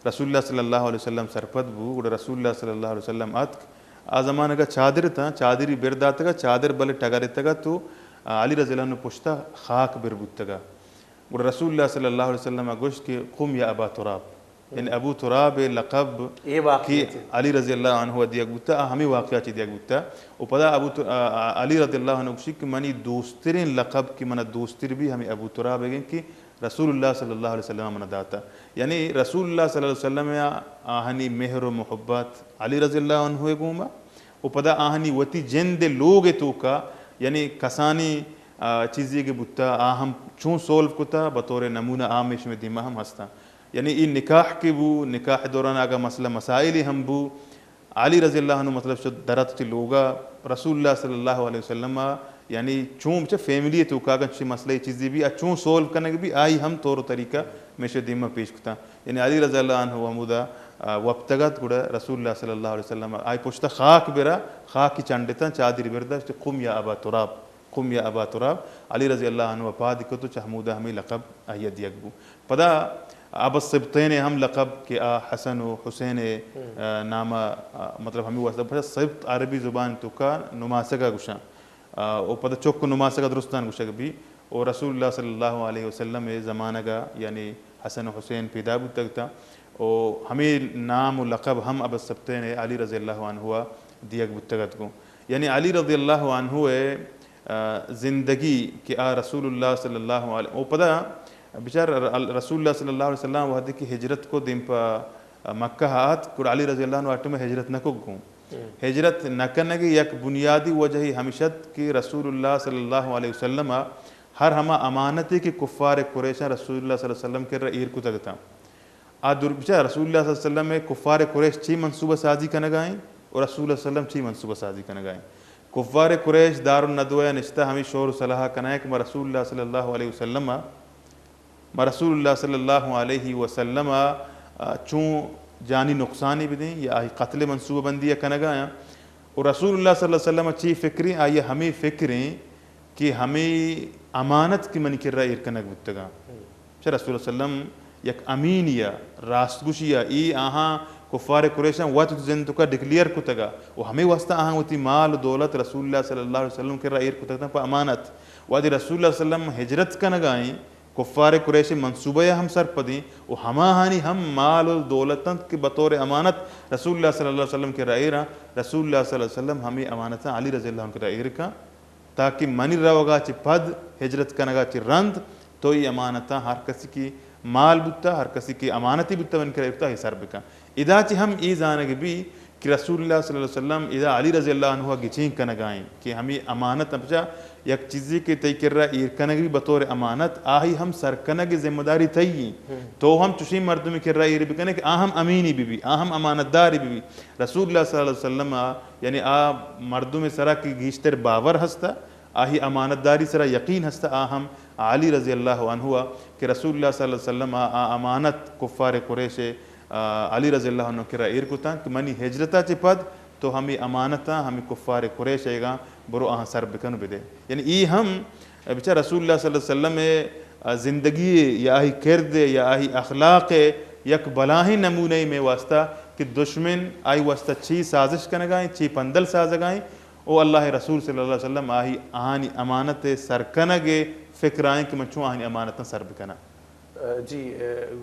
رسول اللہ صلی اللہ علیہ وسلم سرپد بو، گڑا رسول اللہ صلی اللہ علیہ وسلم اتک۔ آ زمانگا چادر اتاں، چادری بر داتگا، چادر بلے ٹگرتگا تو علی رضی اللہ عنہ پشتا خاک بر بوتگا۔ گڑا رسول اللہ صلی اللہ علیہ وسلم ءَ گوشت کہ قم یا ابا تراب، یعنی ابو تراب ءِ لقب اے واقعہ کہ چی؟ علی رضی اللہ عنہ ءَ دیگ بوتا، آ ہمے واقعہ چی دیگ بوتا۔ و پدا ابو تر-، آ، آ، علی رضی اللہ عنہ گوشی کہ منی دوستریں لقب کہ منا دوستر بی ہمے ابو تراب ئیگ انت کہ رسول اللہ صلی اللہ علیہ وسلم ءَ منا داتا۔ یعنی رسول اللہ صلی اللہ علیہ وسلم ءَ آہانی مہر و محبت علی رضی اللہ عنہ ءِ گوما و پدا آہانی وتی جند ءِ لوگ ءِ توکا، یعنی کسانیں، آ، چیزے کہ بوتا، آ ہم چون سولو کتا، بطور نمونہ آ ہمے شمئے دیما ہم ہستاں۔ یعنی اے نکاح کہ بو، نکاح ءِ دوران اگاں مسئلہ مسائلے ہم بو، علی رضی اللہ عنہ مطلب شت درات وتی لوگا، رسول اللہ صلی اللہ علیہ وسلم ءَ، یعنی چون چہ فیملی ءِ توکا اگاں چی مسئلہ چیزے بی، آ چون سولو کنگ بی، آئی ہم طور و طریقہ ہمیشہ دیما پیش کتا۔ یعنی علی رضی اللہ عنہ ہمودا، آ، وپتگ ات، گڑا رسول اللہ صلی اللہ علیہ وسلم ءَ آئی پشتا خاک برا، خاکی چنڈتاں، چادری برداشت، قم یا ابا تراب، قم یا ابا تراب، علی رضی اللہ عنہ ءَ پاد کت و چہ ہمودا ہمے لقب آئی ءَ دیگ بو۔ پدا ابا السبطین ءِ ہم لقب کہ آ حسن و حسین ءِ، آ، نام ءَ، آ، مطلب ہمے واسطہ، پدا سبط عربی زبان توکا نماسگا گوشاں۔ آ، و پدا چک و نماسگا درستان گوشگ بی۔ و رسول اللہ صلی اللہ علیہ وسلم ءِ زمانگا یعنی حسن و حسین پیدا بوتگ اتاں و ہمے نام و لقب ہم ابا السبطین علی رضی اللہ عنہ ءَ دیگ بوتگ ات گوں۔ یعنی علی رضی اللہ عنہ ءِ، آ، زندگی کہ آ رسول اللہ صلی اللہ علیہ و پدا بچار ال-، رسول اللہ صلی اللہ علیہ وسلم وہدے کہ ہجرت کو دیم پہ مکہ ءَ آتک، گڑا علی رضی اللہ عنہ آ ٹائم ءَ ہجرت نہ کت گوں۔ ہجرت نہ کنگ ءِ یک بنیادی وجہے ہمیش ات کہ رسول اللہ صلی اللہ علیہ وسلم ءَ ہر ہما امانتے کہ کفار قریشاں رسول اللہ صلی اللہ علیہ وسلم کرا ایر کتگ اتاں، آ در-، بچار رسول اللہ صلی اللہ علیہ وسلم ءِ کفار قریش چی منصوبہ سازی کنگا ایں و رسول اللہ صلی اللہ علیہ وسلم چی منصوبہ سازی کنگا ایں۔ کفار قریش دارالندوہ ءَ نشتہ ہمے شور و صلاح کنائیں کہ ما رسول اللہ صلی اللہ علیہ وسلم ءَ، ما رسول اللہ صلی اللہ علیہ وسلم ءَ، آ، چون جانی نقصانی بدیں یا آئی قتل منصوبہ بندی ءَ کنگا ایں۔ و رسول اللہ صلی اللہ علیہ وسلم ءَ چی فکریں؟ آئی ءَ ہمے فکریں کہ ہمے امانت کہ منی کرا ایر کنگ بوتگاں۔ چہ رسول اللہ صلی اللہ علیہ وسلم یک امینی ءَ، راستگوشی ءَ، اے آہاں کفار قریشاں وت وتی زند توکا ڈکلیئر کتگ ءَ و ہمے واسطہ آہاں وتی مال و دولت رسول اللہ صلی اللہ علیہ وسلم کرا ایر کتگ اتاں پہ امانت۔ وہدے رسول اللہ صلی اللہ علیہ وسلم ہجرت کنگا ایں، کفار قریش منصوبہ ءَ ہم سرپدیں و ہماہانی ہم مال و دولت انت کہ بطور امانت رسول اللہ صلی اللہ علیہ وسلم کرا ایراں۔ رسول اللہ صلی اللہ علیہ وسلم ہمے امانتاں علی رضی اللہ عنہ کرا ایر کن۔ تاکہ منی روگا چہ پد، ہجرت کنگا چہ رند، تو اے امانتاں ہر کسی کہ مال بوتا، ہر کسی کہ امانتے بوتا، من کرا افتا اے سر بکن۔ ادا چہ ہم اے زانگ بی کہ رسول اللہ صلی اللہ علیہ وسلم ادا علی رضی اللہ عنہ ءَ گچین کنگا ایں کہ ہمے امانت، پچا یک چیزے کہ تئی کرا ایر کنگ بی بطور امانت، آہی ہم سر کنگ ذمہ داری تئی ایں۔ تو ہم چشیں مردمے کرا ایر بکنے کہ آ ہم امینی بی بی، آ ہم امانت داری بی بی۔ رسول اللہ صلی اللہ علیہ وسلم ءَ یعنی آ مردم سرا کہ گیشتر باور ہستا، آہی امانت داری سرا یقین ہستا، آ ہم علی رضی اللہ عنہ ءَ کہ رسول اللہ صلی اللہ علیہ وسلم ءَ آ امانت کفار قریش ءَ، آ، علی رضی اللہ عنہ کرا ایر کتاں کہ منی ہجرتا چہ پد تو ہمے امانتاں ہمے کفار قریش ایگاں برو آہاں سر بکن و بدے۔ یعنی اے ہم بچار رسول اللہ صلی اللہ علیہ وسلم ءِ زندگی ءِ یا آہی کرد ءِ یا آہی اخلاق ءِ یک بلاہیں نمونہ ءِ مئے واسطہ کہ دشمن آئی واسطہ چی سازش کنگا ایں، چی پندل سازگا ایں، او اللہ ءِ رسول صلی اللہ علیہ وسلم آہی، آہانی امانت ءِ سر کنگ ءِ فکرا ایں کہ من چون آہانی امانتاں سر بکناں۔ جی،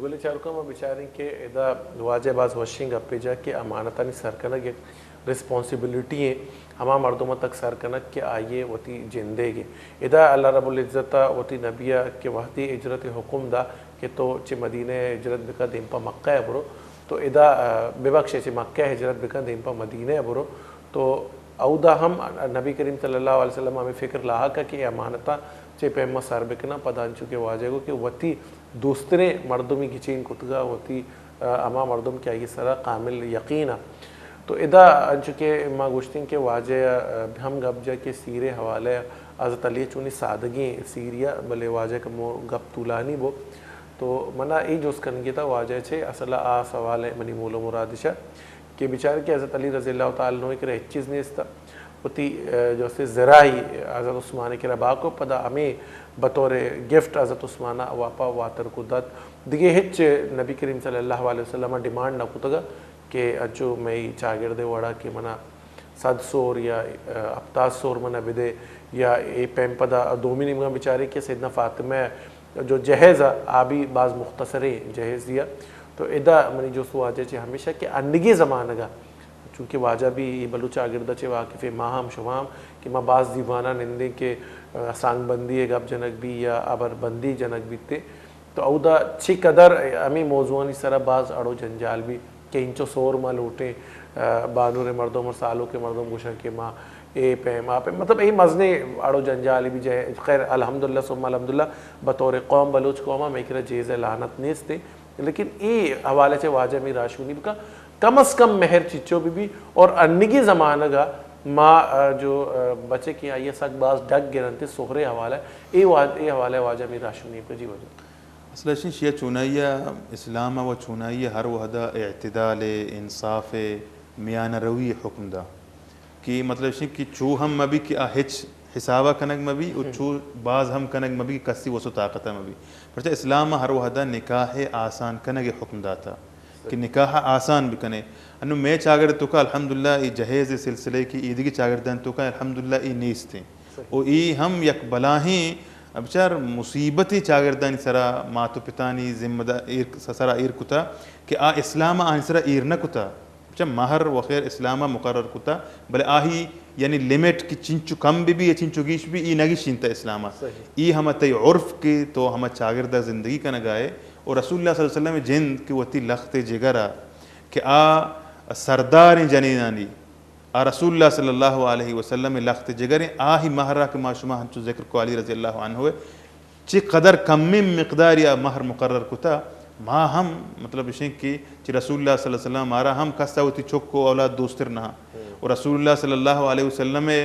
گل چاروکاں ما بچاریں کہ ادا واجہ باز وشیں گپے جا کہ امانتانی سر کنگ یک ریسپانسبلٹی ایں، ہما مردم تک سر کنگ کہ آئی ء وتی جندے گے۔ ادا اللہ رب العزت ء وتی نبی ء کہ وہدی ہجرت حکم دا کہ تو چہ مدینہ ء ہجرت بکا دیم پہ مکہ ء برو، تو ادا، آ، ببخشے، چہ مکہ ء ہجرت بکا دیم پہ مدینہ ء برو، تو اودا ہم نبی کریم صلی اللہ علیہ وسلم ہمیں فکر لاحق ء کہ اے امانتاں چہ پیما سر بکناں۔ پدا انچو کہ واجہ گو کہ وتی دوستریں مردمی گچین کتگا، وتی، آ، ہما مردم کہ آئی سرا کامل یقین ء۔ تو ادا انچو کہ ما گوشتیں کہ واجہ ء ہم گپ جا کہ سیرے حوالہ ء حضرت علی چونی سادگیں سیریا، بلے واجہ کہ مو گپ طولانی بو۔ تو منا اے جست کنگی تا واجہ چے اصل آ سوال ہے منی مول و مرادشا کہ بیچارے کہ حضرت علی رضی اللہ تعالی عنہ کرا ہچ چیز نیست، وتی، آ، جو سے زرائی حضرت عثمان کرا باکو، پدا ہمیں بطور گفٹ حضرت عثمان واپا واتر کو دات۔ دیگه ہچ نبی کریم صلی اللہ علیہ وسلم ڈیمانڈ نہ کتگا کہ انچو مئی چاگرد وڑا کہ منا صد سور یا، آ، ہپتاد سور منا بدے، یا اے پیم پدا دومی نیمگا بیچارے کہ سیدنا فاطمہ جو جہیز ء آ بھی باز مختصریں جہیز دیا۔ تو ادا منی جست واجہ چہ ہمیشہ کہ انگی زمانگا، چونکہ واجہ بھی اے بلوچ آگردہ چہ واقف ما ہم شما ہم کہ ما باز دیوانا نندیں کہ، آ، سانگ بندی گپ جنگ بھی یا ابر بندی جنگ بیتے۔ تو اودا چی قدر ہمیں موضوعانی سرا باز اڑو جنجال بھی کہ انچو سور ما لوٹیں، آ، بانور مردم اور سالو کے مردم گوشن کہ ما اے پیم، آ پیم، مطلب، اے مزنیں اڑ و جنجال بھی جائے۔ خیر، الحمدللہ ثم الحمدللہ، بطور قوم، بلوچ قوم، ہمیں کرا جیز لعنت نیست، لیکن اے حوالے سے واجہ می راشونی بکا، کم از کم مہر چچو بھی بھی، اور انگی زمانگا ما، آ، جو، آ، بچے کی آئیے سک باز ڈگ گرنتے سہرے حوالے، اے وا-، اے حوالے واجہ می راشونی بکا۔ جی واجہ۔ اصل اشی شیعہ چونائی ء، اسلام ء و چونائی ء ہر وہد ء اعتدال ء، انصاف ء، میانہ روی ء حکم دا کہ مطلب اشی کہ چو ہم مبی کہ آ ہچ حساب ء کنگ مبی و چو باز ہم کنگ مبی کہ کسی وس و طاقت ء مبی۔ پرچہ اسلام ء ہر وہد ء نکاح ء آسان کنگ ء حکم داتا کہ نکاح ء آسان بکنے۔ انو مئے چاگرد توکا الحمدللہ اے جہیز ء سلسلہ کہ ایدگی چاگردان توکا الحمدللہ اے نیستیں۔ و اے ہم یک بلاہیں بچار مصیبتے چاگردانی سرا، مات و پتانی ذمہ دار ایر، سرا ایر کتا کہ آ اسلام آنی سرا ایر نہ کتا۔ بچار مہر و خیر اسلام مقرر کتا، بلے آہی یعنی لمٹ کہ چنچو کم بہ بی یا چنچو گیش بی، ای نہ گیشینتا اسلام۔ ای ہما تئی عرف کہ تو ہما چاگردا زندگی کنگائے، و رسول اللہ صلی اللہ علیہ وسلم جند کہ وتی لخت جگرا کہ آ سرداریں جنینانی آ رسول اللہ صلی اللہ علیہ وسلم ء لخت جگریں، آہی مہرا کہ ما شما ہنچو ذکر کو علی رضی اللہ عنہ ء چہ قدر کمیں مقداری آ مہر مقرر کتا، ما ہم مطلب اشیں کہ چہ رسول اللہ صلی اللہ علیہ وسلم مارا ہم کسا وتی چک و اولاد دوستر نہ و رسول اللہ صلی اللہ علیہ وسلم ء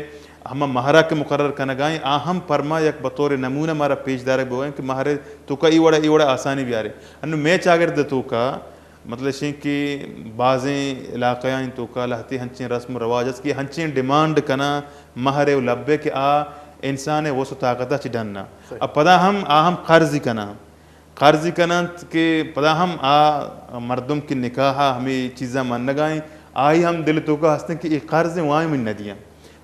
ہما مہرا کہ مقرر کنگائیں آ ہم پرما یک بطور نمونہ مارا پیش دارگ بوئیں کہ مہر توکا ای وڑا ای وڑا آسانی بیارے۔ انو مئے چاگرد توکا مطلب اشیں کہ بازیں علاقہانی توکا لہتے ہنچیں رسم و رواج است کہ ہنچیں ڈیمانڈ کناں مہر و لبے کہ آ انسان وس و طاقت چہ ڈن۔ اب پدا ہم آ ہم قرضی کناں، قرضی کننت کہ پدا ہم آ مردم کہ نکاح ہمیں چیزاں منگائیں، آئی ہم دل توکا ہستیں کہ اے قرض وائیں من ندیاں۔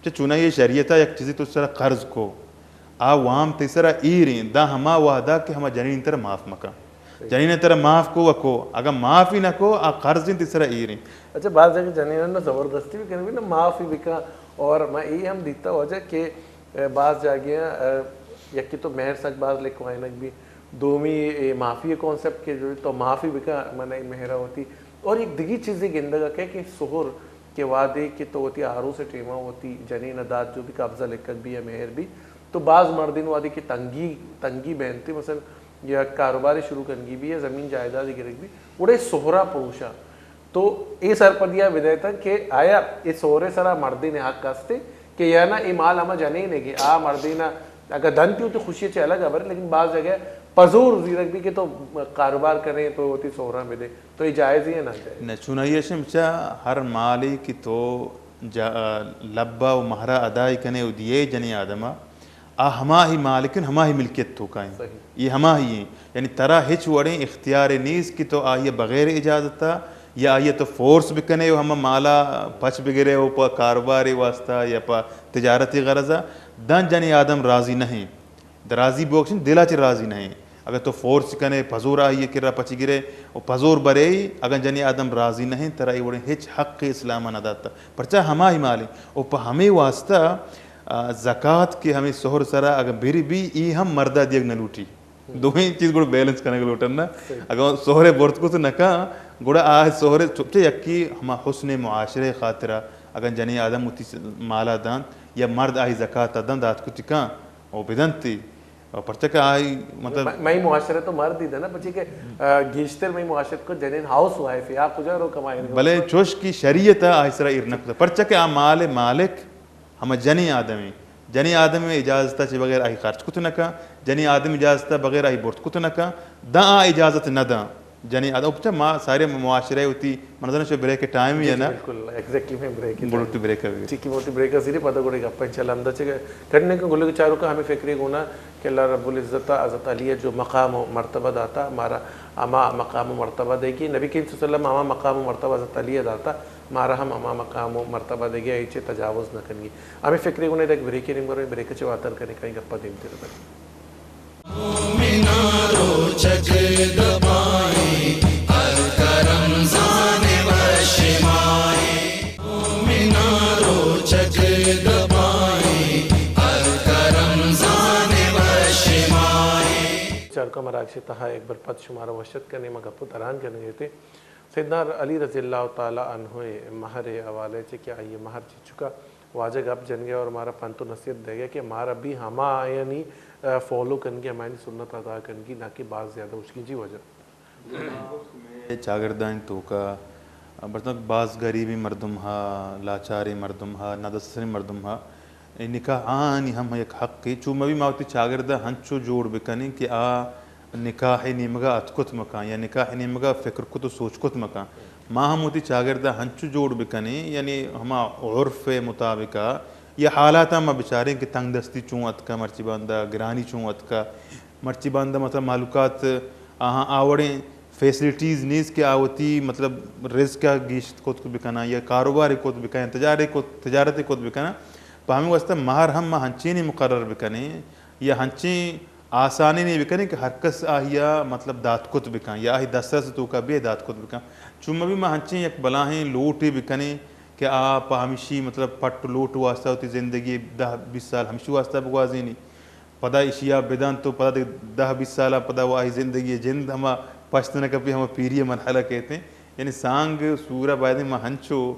چہ چونائی شریعتا یک چیزی تو سرا قرض کو، آ وام تئی سرا ایریں، داں ہما وہدا کہ ہما جنین ترا معاف مکن۔ جنین ترا معاف کو و کو، اگاں معاف ہی نہ کو، آ قرض انت تئی سرا ایریں۔ اچھا، بعض جگہ جنین نا زبردستی بھی کنگ بھی نا معاف ہی بکن، اور میں اے ہم دیتا وجہ کہ، اے، بعض جاگہ، اے، یکی تو مہر سک باز لکھوائنگ بھی، دومی اے معافی کانسیپٹ کہ جو تو معافی بکن، من اے مہرا ہوتی۔ اور ایک دگی چیزی گندگا کہ، کہ سہر کہ وہدے کہ تو وتی آروس ٹیما وتی جنین ء دات جو بھی قبضہ لکھگ بھی یا مہر بھی، تو باز مردین وہدے کہ تنگی، تنگی بینتے، مثلاً یا کاروبارے شروع کنگی بھی یا زمین جائیدادے گرگ بھی، گڑے سہرا پروشا۔ تو اے سرپدیا بدئیتاں کہ آیا اے سہرے سرا مردین حق ہستے کہ یا نہ، اے مال ہما جنین ہے کہ آ مردین اگہ دنتی ہوتی خوشی چے الگ خبر، لیکن بعض جگہ پزور زیرگ بھی کہ تو کاروبار کریں تو وتی سہراں بدے۔ تو اے جائز ہی ہے نہ جائز؟ نہ، چونائی اشیں بچا ہر مالے کہ تو جا-، لبا و مہرا ادائی کنے و دیئے جنی آدما، آ ہما ہی مالکن، ہما ہی ملکیت توکائیں۔ یہ ہما ہی ہیں۔ یعنی ترا ہچ وڑیں اختیار نیست کہ تو آئی بغیر اجازتا یا آئی تو فورس بکنے و ہما مالا پچ بگرے و پا کاروباری واسطہ یا پا تجارتی غرضا۔ داں جنی آدم راضی نہیں۔ دراضی بوکشن دلا چہ راضی نہیں۔ اگاں تو فورس کنے، پزور آئی ءِ کرا پچ گرے و پزور برے، اگاں جنی آدم راضی نہ انت، ترا اے وڑیں ہچ حق اسلام ءَ نہ داتا۔ پرچا ہمائی مال انت۔ و پہ ہمے واسطہ، آ، زکات کہ ہمے سہر سرا اگاں بری بی، ای ہم مردا دیگ نہ لوٹی۔ دوئیں چیز گڑا بیلنس کنگ لوٹن نا۔ صحیح۔ اگاں سہرے برت کت نہ کن، گڑا آ سہرے چپچے یکی ہما حسن معاشرے خاطرا، اگاں جنی آدم وتی مالا دانت یا مرد آئی زکات دانت، دات کتی کن و بدنتی۔ و پرچا کہ آئی، مطلب، م-، مئی معاشرہ تو مرد ہی دے نا، پچے کہ، آ، گیشتر مئی معاشرہ کو جنین ہاؤس وائف ہے، آ کجا رو کمائے؟ بلے چوش کی شریعت آئی سرا ایر نہ کتا، پرچا کہ آ مال مالک ہما جنین آدمے، جنین آدمے اجازت چہ بغیر آئی خرچ کت نہ کن، جنین آدم اجازت بغیر آئی برت کت نہ کن، داں آ اجازت نہ داں۔ جنین آدم، پرچا ما سارے معاشرہ وتی، من زاناں شو بریک ٹائم جی، ہے جی، نا؟ بالکل، ایگزیکٹلی میں بریک ہی بڑو تھا۔ تو بریک ہے۔ ٹھیک ہے، وتی بریک زیرے پتہ گڑے گپا انشاءاللہ ہم دا چے کرنے کو گلے چاروں کا ہمیں فکرے گونا کہ اللہ رب العزت حضرت علی جو مقام و مرتبہ داتا، مارا ہما مقام و مرتبہ دے گی۔ نبی کریم صلی اللہ علیہ وسلم ہما مقام و مرتبہ حضرت علی داتا، مارا ہم ہما مقام و مرتبہ دے گی، ایچے تجاوز نہ کنگی۔ ہمیں فکرے گونا ایک بریک نیم کرو، بریک چے واتر کرنے کہیں گپا دیم تیر۔ مومناں روچگ دپائیں، ہلک رمضان وش ماہیں۔ مومناں روچگ دپائیں، ہلک رمضان وش ماہیں۔ چارکا مراگش تہا ایک بر پد شمارا وشت کرنے ما گپ و تران کرنے گئے تھے۔ سیدنا علی رضی اللہ تعالی عنہ مہر حوالے چے کہ آئی مہر چی چکا واجہ گپ جنگے اور مارا پنت و نصیحت دے گیا کہ مارا بھی ہما آیانی، آ، فالو کنگی، ہمایانی سنت ادا کنگی، نہ کہ باز زیادہ اشکی۔ جی واجہ۔ مئے چاگردانی توکا، بلکہ باز غریبیں مردم ہا، لاچاریں مردم ہا، ندستریں مردم ہا، اے نکاح آنی ہم یک حقے۔ چو مبی ما وتی چاگردا ہنچو جوڑ بکنیں کہ آ نکاح نیمگا اتکت مکان یا نکاح نیمگا فکر کت و سوچ کت مکان۔ ما ہم وتی چاگردا ہنچو جوڑ بکنیں، یعنی ہما عرف مطابقا یا حالاتاں ما بچاریں کہ تنگ دستی چون اتکا، مرچی باندا گرانی چون اتکا، مرچی باندا مطلب مہلوکات آہاں آوڑیں فیسلٹیز نیست کہ آ وتی مطلب رزق ء گیشت کت بکناں یا کاروبار کت بکناں، تجارے کت، تجارت کت بکناں۔ پہ ہمیں واسطہ مہر ہم ما ہنچینی مقرر بکنیں یا ہنچیں آسانی نہیں بکنیں کہ ہر کس آہیا مطلب دات کت بکن یا آہی دسترس توکا بے دات کت بکن۔ چون مبی ما ہنچیں یک بلاہیں لوٹے بکنیں کہ آ پہ ہمشی مطلب پٹ لوٹ واسطہ وتی زندگی دہ بیست سال ہمشی واسطہ بگوازینی۔ پدا اشیا بدنت و پدا دگہ دہ بیست سالا پدا و آئی زندگی جند ہما پشت نہ کپی، ہما پیری مرحلہ کہتے ہیں۔ یعنی سانگ سورا باید ما ہنچو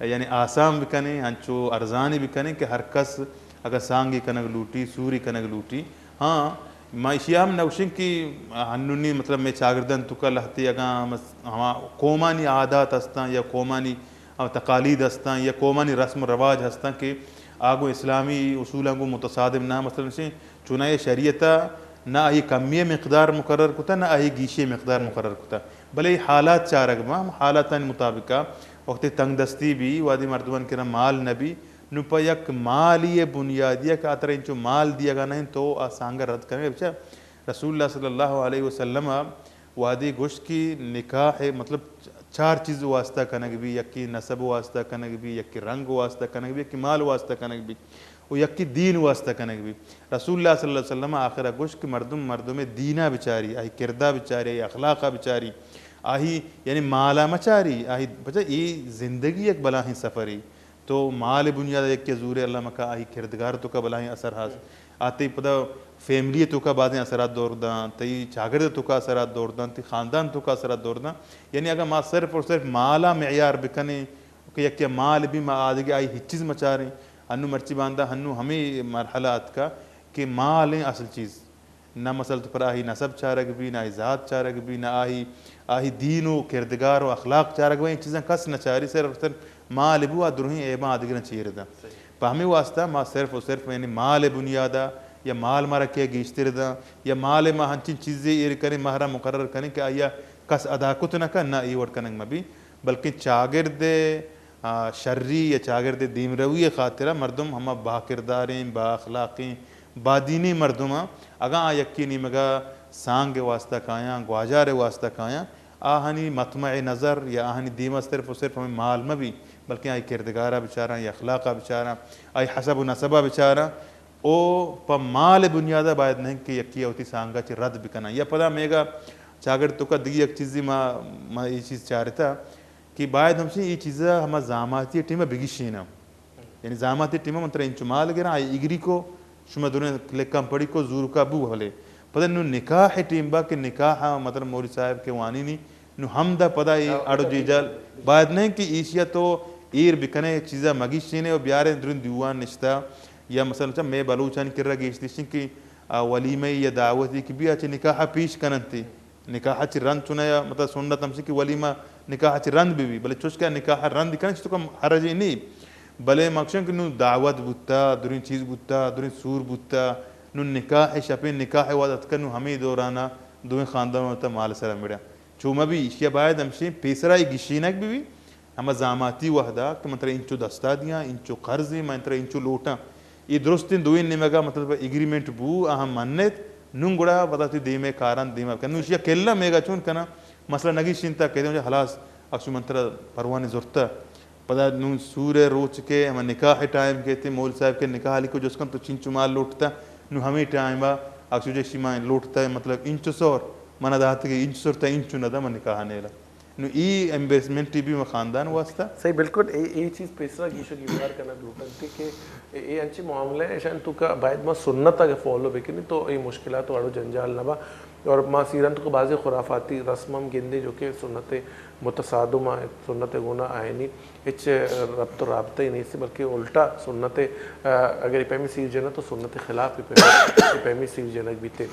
یعنی آسان بکنیں، ہنچو ارزانی بکنیں کہ ہر کس اگر سانگی کنگ لوٹی، سوری کنگ لوٹی۔ ہاں، ما اشیا ہم نہ گوشیں کہ ہنونی مطلب میں چاگردن توکا لہتے اگاں ہم، ہما قومانی عادات ہستاں یا قومانی تقالید ہستاں یا قومانی رسم و رواج ہستاں کہ آ گوں اسلامی اصولاں گوں متصادم نہ، مثلاً چوناہی شریعت ء نہ آئی کمی مقدار مقرر کتا، نہ آئی گیشی مقدار مقرر کتا، بلے اے حالات چارگ باں، ہم حالاتانی مطابقا وقتی تنگ دستی بی، وادی مردمان کرا مال نہ بی، نو پہ یک مالی بنیادی کہ آ ترا انچو مال دیگا نہ انت تو آ سانگا رد کنگا۔ بچا رسول اللہ صلی اللہ علیہ وسلم وہدے گوشت کہ نکاح مطلب چار چیز واسطہ کنگ بی، یکی نسب واسطہ کنگ بی، یکی رنگ واسطہ کنگ بی، یکی مال واسطہ کنگ بی و یکی دین واسطہ کنگ بی۔ رسول اللہ صلی اللہ علیہ وسلم آخرا گوشت کہ مردم مردم دینا بچاری، آہی کردا بچاری، آہی اخلاقا بچاری، آہی یعنی مالا مچاری، آہی بچا اے زندگی یک بلاہیں سفری۔ تو مال بنیاد یکے زورے اللہ مکا آئی کردگار توکا بلاہیں اثر ہست۔ آ تئی پدا فیملی توکا بازیں اثرات دور داں، تئی چاگرد توکا اثرات دور داں، تئی خاندان توکا اثرات دور داں۔ یعنی اگر ما صرف اور صرف مالا معیار بکنیں کہ یکے مال بی ما آدگہ آئی ہچ چیز مچاریں، انو مرچی باندا ہنو ہمیں مرحلہ اتکا کہ مال ایں اصل چیز۔ نہ مثلاً تو پر آہی نسب چارگ بی، نہ آہی ذات چارگ بی، نہ آہی، آہی دین و کردگار و اخلاق چارگ بی، اے چیزاں کس نہ چاری، صرف صرف مال بو آ درہیں عیباں آدگراں چیر داں۔ صحیح۔ پہ ہمیں واسطہ ما صرف و صرف یعنی مال بنیادا یا مال مارا کیا گیشتر داں یا مال ما ہنچین چیزے ایر کنیں، مہرا مقرر کنیں کہ آیا کس ادا کت نہ کن، نہ اے وڑ کنگ مبی، بلکن چاگرد آ، شری یا چاگرد دیمروی خاطرا مردم ہما باکرداریں، با اخلاقیں، با دینیں مردماں اگاں آ یکے نیمگا سانگ واسطہ کایاں، گواجار واسطہ کایاں، آہانی مطمع نظر یا آہانی دیما صرف و صرف ہمیں مال مہ بی، بلکہ آئی کردگارا بچاراں، آئی اخلاقا بچاراں، آئی حسب و نسبا بچاراں۔ او پہ مال بنیادا باید نہ کہ یکی وتی سانگا چہ رد بکناں۔ یا پدا میگا چاگڑد توکا دگی یک چیزی ما، ما اے چیز چارتا کہ باید ہمشی اے چیزا ہما زاماتی ٹیما بگیشیناں۔ یعنی زاماتی ٹیما من ترا انچو مال گراں، آئی ایگری کو، شما دونیں کلکاں پڑی کو، زورکا بو ہلے۔ پدا نو نکاح ٹیم با کہ نکاح مطلب موری صاحب کہ وانینی، نو ہمدا پدا اے اڑ و جیجال باید نہ کہ ایشیا تو ایر بکنے، چیزا مگیشینے و بیارے درون دیوان نشتا۔ یا مثلاً چا مے بلوچانی کرا گیشتشن کہ آ ولیمہ یا دعوتی کہ بیا چہ نکاح پیش کننتی۔ نکاح چہ رند چونایا مطلب سنت ہمشی کہ ولیمہ نکاح چہ رند بہ بی، بلے چوش کہ نکاح رند کنن چہ تو کم حرجے نی۔ بلے مکشن کہ نو دعوت بوتا، درین چیز بوتا، درین سور بوتا، نو نکاح شپیں نکاح واد اتکا، نو ہمے دورانا دوئیں خاندان وتا مال سرا مڑا۔ چو مہ بی، ایشی ء باید ہمشیں پیسرا اے گیشینگ بہ بی، ہما زاماتی وہدا کہ من ترا انچو دستا دیاں، انچو قرض ایں، من ترا انچو لوٹاں۔ اے درستیں دوئیں نیمگا مطلب ایگریمنٹ بو، آہاں منت، نوں گڑا پدا تئی دیمے کاراں دیما بکن۔ نوں ایشی ء کلا میگا چون کناں، مسئلہ نگیشینتا کہ ہلاس، اکشو من ترا پروانے زرتا۔ پدا نوں سور ء روچ کہ ہما نکاح ء ٹائم کہ تئی مول صاحب کہ نکاح علی کو جست کن تو چنچو مال لوٹتا، نوں ہمے ٹائم ء اکشو جشی ما لوٹتا، مطلب انچو سور من داتگی، انچو سور تا انچو ندا من نکاح نیلا۔ نوں ای ایمبیرسمنٹ ای بھی ما خاندان واسطہ۔ صحیح، بالکل۔ اے، اے چیز پیسرا گیش و گیوار کنگ لوٹنتی کہ اے، اے انچیں معاملہ ہیں، اشان تو کا باید ما سنت اگر فالو بکنی تو اے مشکلات و اڑ و جنجال نہ با۔ اور ما سیران تو کا بعضی خرافاتی رسم ہم گندے جو کہ سنت متصادم آ، سنت گونا آئینی ہچ ربط و رابطہ ہی نہیں، بلکہ الٹا سنت، آ، اگر اے پیمی سیر جنت تو سنت خلاف اے پیمی، اے پیمی سیر جنگ بیتے۔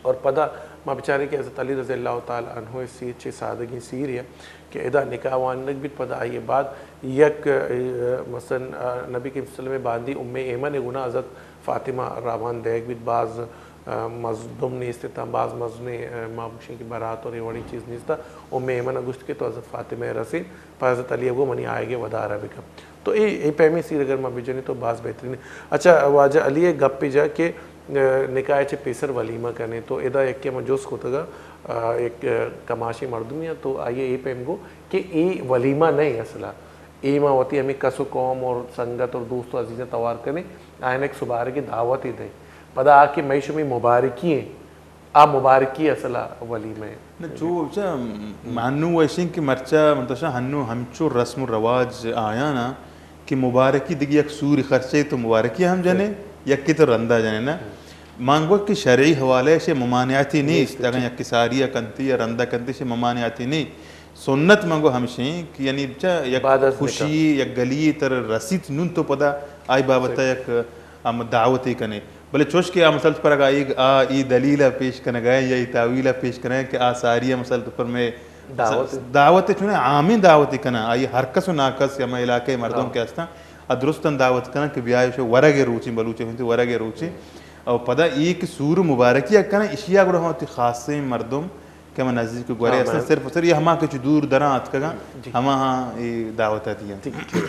اور پدا ما بچاریں کہ حضرت علی رضی اللہ تعالی عنہ ء سیر چے سادگیں سیرے کہ ادا نکاح وانگ بیت، پدا آئی ء بعد یک، ء، مثلاً، ء، نبی کریم صلی اللہ علیہ وسلم ء باندی ام ایمن ء گنا حضرت فاطمہ ء روان دیگ بیت، باز، ء، مزدم نیست اتاں، باز مزنیں، ء، ما بگوشیں کہ برات اور اے وڑیں چیز نیست ء۔ ام ایمن ء گوشت کہ تو حضرت فاطمہ ء رسین، پہ حضرت علی ء گو منی آیگ ء ودار ء بکن۔ تو اے، اے پیمیں سیر اگر ما بجنیں تو باز بہترین۔ اچھا، واجہ علی ء گپ جا کہ، ء، نکاح ء چہ پیسر ولیمہ کنے، تو ادا یکے ما جست کتگا، ء، یک، ء، کماشیں مردمے آ، تو آئی ء اے پیم گو کہ اے ولیمہ نہ ایں اصلا، اے ما وتی ہمیں کس و قوم اور سنگت اور دوست و عزیزاں توار کنے، آیان یک سبارگے دعوتے دئے، پدا آ کہ مئے شمئے مبارکی ایں، آ مبارکی اصل ء ولیمہ ء۔ نہ، چو چا مانو ایشیں کہ مرچا مطلب ہنو ہمچو رسم و رواج آیانا کہ مبارکی دگہ یک سوری خرچے تو مبارکی ہم جنے، یکی تو رندا جنے نا۔ مان گو کہ شرعی حوالے سے ممانعتی نیست، نیست، اگر یک ساری کنتی یا رندا کنتی سے ممانعتی نہیں۔ سنت من گو ہمشیں کہ یعنی چا یک بعد از نکاح۔ خوشی، یک گلی تر رسیت نون تو پدا آئی بابت یک ہم دعوتے کنے۔ بلے چوش کہ آ مثال پر اگاں اے، آ اے دلیل ء پیش کنگ ء یا اے تاویل ء پیش کنگ ء کہ آ ساری ء مثال پر میں دعوت۔ دعوت چون عامیں دعوت کناں، آئی ہر کس و ناکس یا ہمے علاقہ ء مردم ہاں۔ کہ ہستاں، آ درستاں دعوت کناں کہ بیائے شو ورگ ء روچیں، بلوچ ء ہنتی ورگ ء روچیں۔ او پدا اے کہ سور مبارکی ء کناں، اشی ء گڑا ہم وتی خاصیں مردم کہ ہما نزیک گورے ہاں، ہستاں، میں صرف و صرف یہ ہما کہ چو دور دراں اتکگاں، جی۔ ہما ہاں اے دعوت ء دیاں۔ جی، جی۔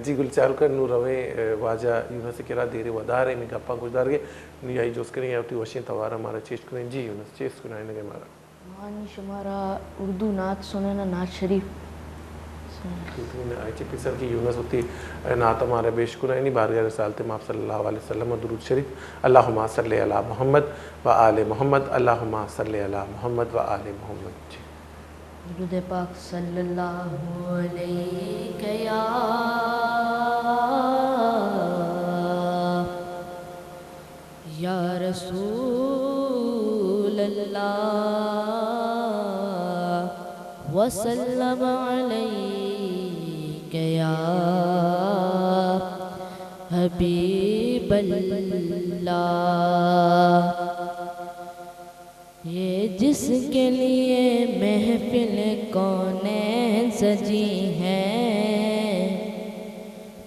جی گل چاروکاں، نوں رویں، ء، واجہ یونس ء کرا دیرے ودار ء، ہمے گپاں گوشدارگ ء، نوں آئی جست کنیں یا وتی وشیں توار ء مارا چیش کنیں۔ جی یونس، چیست کنائینگ ء مارا؟ ما نی شمارا اردو نعت سنانا، نعت شریف۔ آئی چہ پیسر کہ یونس وتی نعت ء مارا پیش کنائینی، بارگاہ رسالت ماب صلی اللہ علیہ وسلم ء درود شریف، اللہم صل علی محمد و آل محمد، اللہم صل علی محمد و آل محمد۔ جی۔ درود پاک۔ صلی اللہ علیک یا، یا رسول اللہ، وسلم علیک یا حبیب اللہ۔ یہ جس کے لیے محفل کونین سجی ہے،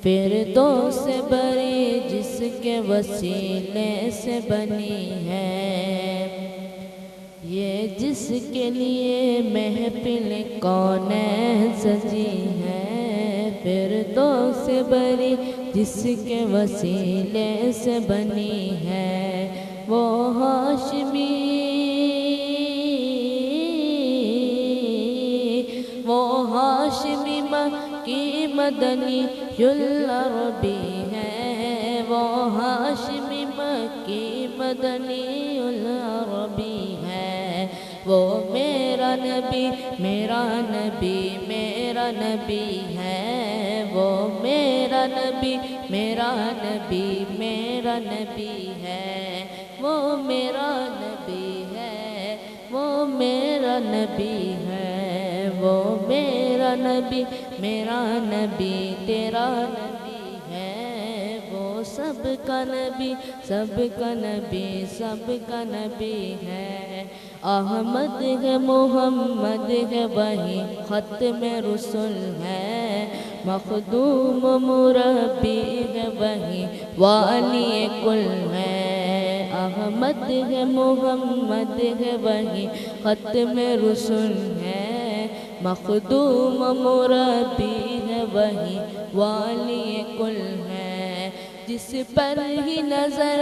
فردوس بری جس کے وسیلے سے بنی ہے، یہ جس کے لیے محفل کونین سجی ہے، فردوس بری جس کے وسیلے سے بنی ہے۔ وہ ہاشمی، وہ ہاشمی مکی مدنی العربی ہے۔ وہ ہاشمی مکی مدنی العربی ہے، وہ میرا نبی، میرا نبی، میرا نبی ہے، وہ میرا نبی، میرا نبی، میرا نبی ہے، وہ میرا نبی ہے، وہ میرا نبی ہے، وہ میرا نبی، میرا نبی، تیرا نبی ہے، وہ سب کا نبی، سب کا نبی، سب کا نبی ہے۔ احمد ہے، محمد ہے، وہی ختم رسل ہے، مخدوم مربی ہے، وہی والی کل ہے۔ احمد ہے، محمد ہے، وہی ختم رسل ہے، مخدوم مربی ہے، وہی والی کل ہے۔ جس پر ہی نظر،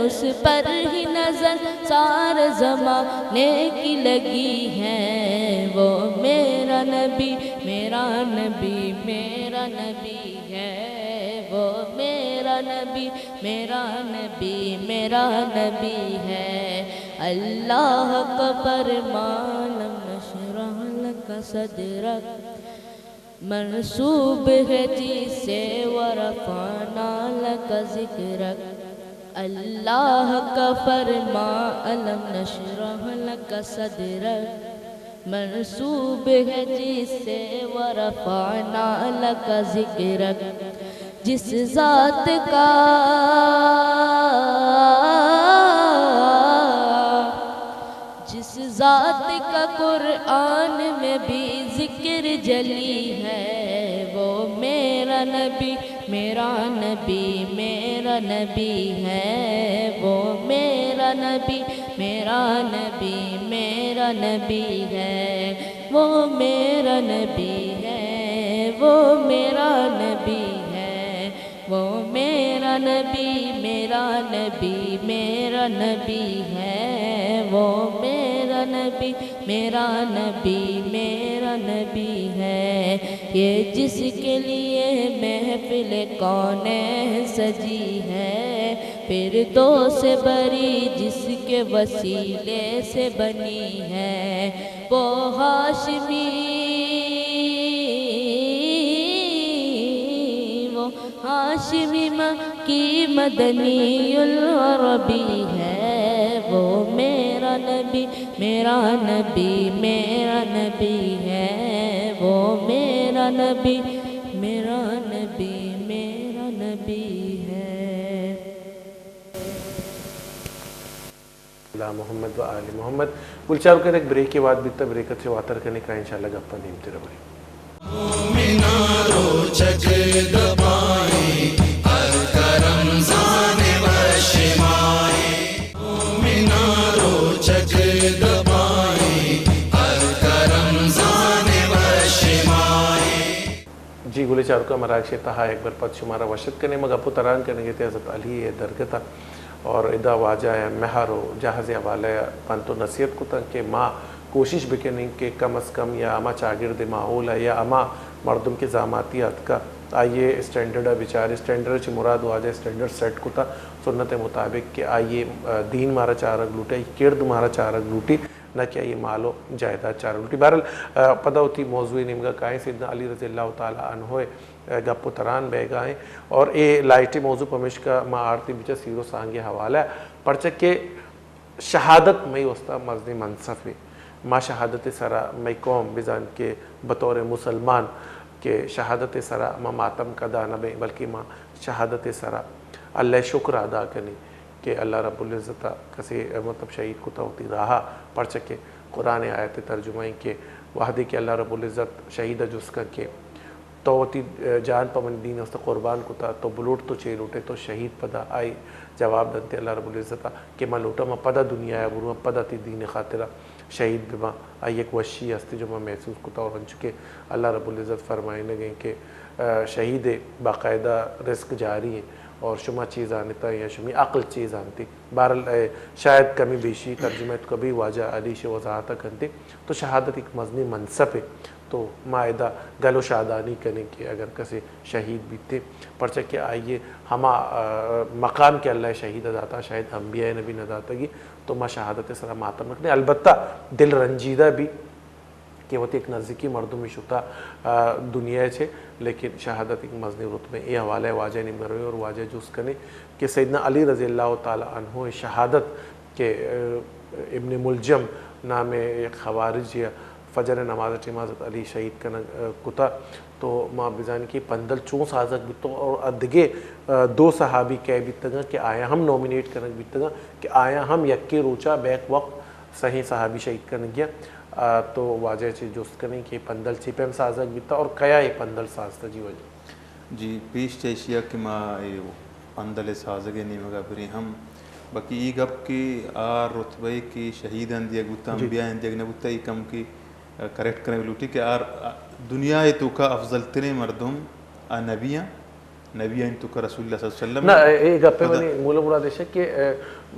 اس پر ہی نظر سارے زمانے کی لگی ہے۔ وہ میرا نبی، میرا نبی، میرا نبی ہے۔ وہ میرا نبی، میرا نبی، میرا نبی ہے۔ اللہ کا فرمان، ألم نشرح لك صدرك، منسوب ہے جس سے ورفعنا لك ذكرك۔ اللہ کا فرمان، ألم نشرح لك صدرك، منسوب ہے جس سے ورفعنا لك ذكرك۔ جس ذات کا، جس ذات کا قرآن میں بھی ذکر جلی ہے، وہ میرا نبی، میرا نبی، میرا نبی ہے، وہ میرا نبی، میرا نبی، میرا نبی ہے، وہ میرا نبی ہے، وہ میرا نبی ہے۔ وہ میرا نبی، میرا نبی، میرا نبی ہے۔ وہ میرا نبی، میرا نبی، میرا نبی ہے۔ یہ جس کے لیے محفل کونین سجی ہے، فردوس بری جس کے وسیلے سے بنی ہے۔ وہ ہاشمی، وہ ہاشمی مکی مدنی العربی ہے، وہ میرا نبی، میرا نبی، میرا نبی ہے، وہ میرا نبی، میرا نبی، میرا نبی ہے۔ اللہ محمد و آل محمد۔ گل چاروکاں، یک بریکے واد بیتا، بریک ءَ چہ واتر کنیں، کائیں انشاءاللہ گپاں دیمتر ءَ بریں۔ مومنا روچگ دپائیں، ہر کرم زانے بشمائیں۔ مومنا روچگ دپائیں، ہر کرم زانے بشمائیں۔ جی گلیں چاروکاں، مراگش ءِ تہا یک بر پد شمارا وش اتک کنیں۔ ما گپ ءُ تران کنگ ءَ اتیں حضرت علی ءِ درگت ءَ اور ادا واجہ ءِ مہر ءُ جہاز ءِ حوالہ ءَ پنت ءُ نصیحت کتگ کہ ما کوشش بکنیں کہ کم از کم یا ہما چاگرد ءِ ماحول ءَ یا ہما مردم کہ زاماتی ءَ اتکگ، آئی ءِ اسٹینڈرڈ ءَ بچاریں۔ اسٹینڈرڈ ءَ چہ مراد واجہ ءِ اسٹینڈرڈ سیٹ کتگ سنت ءِ مطابق کہ آئی ءِ دین مارا چارگ لوٹی، آئی ءِ کرد مارا چارگ لوٹی۔ نہ کہ آئی ءِ مال ءُ جائیداد چارگ لوٹی۔ بہرحال، آ، پدا وتی موضوع ءِ نیمگ ءَ کائیں، سیدنا علی رضی اللہ تعالی عنہ ءِ، آ، گپ ءُ تران بیگ ءَ ایں اور اے لائٹیں موضوع پمیشکا ما آرتیں بچار سیر ءُ سانگ ءِ حوالہ ءَ، پرچا کہ شہادت مئی واستا مزنیں منصبے۔ ما شہادت ءِ سرا مئی قوم بزان کہ بطور مسلمان کہ شہادت ءِ سرا ما ماتم کدا نہ بیں، بلکہ ما شہادت ءِ سرا اللہ ءِ شکر ادا کنیں کہ اللہ رب العزت ءَ کسے، مطلب، شہید کتگ وتی راہ ءَ، پرچا کہ قرآن ءِ آیت ءِ ترجمہ ایں کہ وہدے کہ اللہ رب العزت شہید ءَ جست کنت کہ تو وتی جان پہ منی دین ءِ واستا قربان کتگ، تو بلوٹ تو چے لوٹ ئے، تو شہید۔ پدا آئی جواب دنت اللہ رب العزت ءَ کہ من لوٹاں من پدا دنیا ءَ برواں، پدا تئی دین ءِ خاطرا شہید بباں۔ آئی یک وشی ہستی جو من محسوس کتگ اور انچو کہ اللہ رب العزت فرمائینگ ایں کہ، آ، شہید ءِ باقاعدہ رزق جاری ایں اور شما چی زانتا یا شمی عقل چی زانتی۔ بہرحال، اے، شاید کمی بیشی ترجمہ تو کبھی واجہ علی شہ وضاحت کنتے۔ تو شہادت ایک مزنی منصب ہے۔ تو ما ادا گل و شادانی کنیں کہ اگر کسے شہید بیتے، پرچہ کہ آئیے ہما، آ، مقام کہ اللہ شہید داتا، شاید انبیاء نبی نہ داتگی، تو ما شہادت سرا ماتم نہ کنیں۔ البتہ دل رنجیدہ بھی کہ وتی ایک نزدیکی مردمی شتا، آ، دنیا چے، لیکن شہادت ایک مزنی رتبہ۔ اے حوالہ واجہ نیم گروی اور واجہ جست کنے کہ سیدنا علی رضی اللہ تعالی عنہ شہادت کہ، آ، ابن ملجم نام یک خوارج یا فجر نماز ٹیم حضرت علی شہید کنگ، آ، کتا، تو ما بزان کہ پندل چون سازگ بیتو اور دگے، آ، دو صحابی کئے بیتگاں کہ آیا ہم نومینیٹ کنگ بیتگاں کہ آیا ہم یکے روچا بیک وقت سہیں صحابی شہید کنگی آ، تو واجہ چے جست کنیں کہ پندل چے پیم سازگ بیتا اور کیا اے پندل سازتا؟ جی واجہ۔ جی، پیش چہ ایشیا کہ ما اے پندل سازگ نیمگا بریں ہم، باقی اے گپ کہ آ رتبہ کہ شہیدان دیگ بوتا، جی۔ انبیاء دیگ نہ بوتا، اے کم کہ، آ، کریکٹ کرنے لوٹی کہ آ، آ، دنیا توکا افضل ترین مردم آ نبیاں، نبی آئین توکا رسول اللہ صلی اللہ علیہ وسلم۔ نہ، اے گپے خدا منی مول مراد ایش کہ، اے،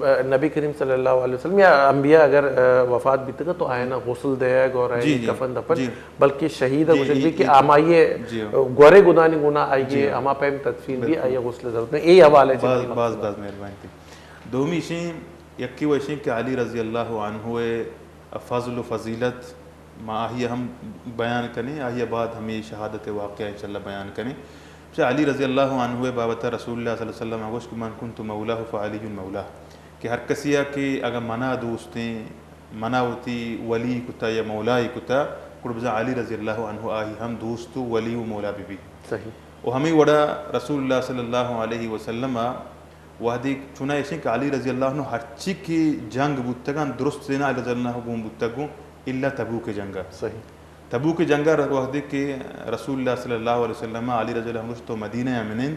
اے، نبی کریم صلی اللہ علیہ وسلم یا انبیاء اگر، اے، وفات بیتگا تو آئینا غسل دیگ اور آئینا جی، جی، کفن دفن، جی۔ بلکہ شہید جی، گوشگ اے، بھی کہ اے، آمائی جی۔ گورے گناہانی گناہ آئیے جی۔ ہما پیم تدفین بھی بالکل۔ آئیے غسل ضرورت نہیں۔ اے حوالے سے باز، منی باز، مقصد۔ باز مہربانی تھی۔ دومی شیں، یکی وہ شیں کہ علی رضی اللہ عنہ فضل و فضیلت ما آہی ہم بیان کنیں، آہی بعد ہمیں شہادت واقعہ انشاءاللہ بیان کنیں۔ چہ علی رضی اللہ عنہ بابت رسول اللہ صلی اللہ علیہ وسلم گوشت کہ من کنت مولاه فعلی مولاه، کہ ہر کسی کہ اگر منا دوستیں، منا وتی ولی کتا یا مولائی کتا، گڑ بزاں علی رضی اللہ عنہ آہی ہم دوست و ولی و مولا بی بی۔ صحیح۔ و ہمیں وڑا رسول اللہ صلی اللہ علیہ وسلم وہدے چونائیشیں کہ علی رضی اللہ عنہ ہرچی کہ جنگ بوتگاں، درست زینا علی رضی اللہ عنہ گون بوتگ گوں، الا تبوک جنگا۔ صحیح۔ تبوک جنگا وہدے کہ رسول اللہ صلی اللہ علیہ وسلم علی رضی اللہ عنہ گوشت تو مدینہ ء منند۔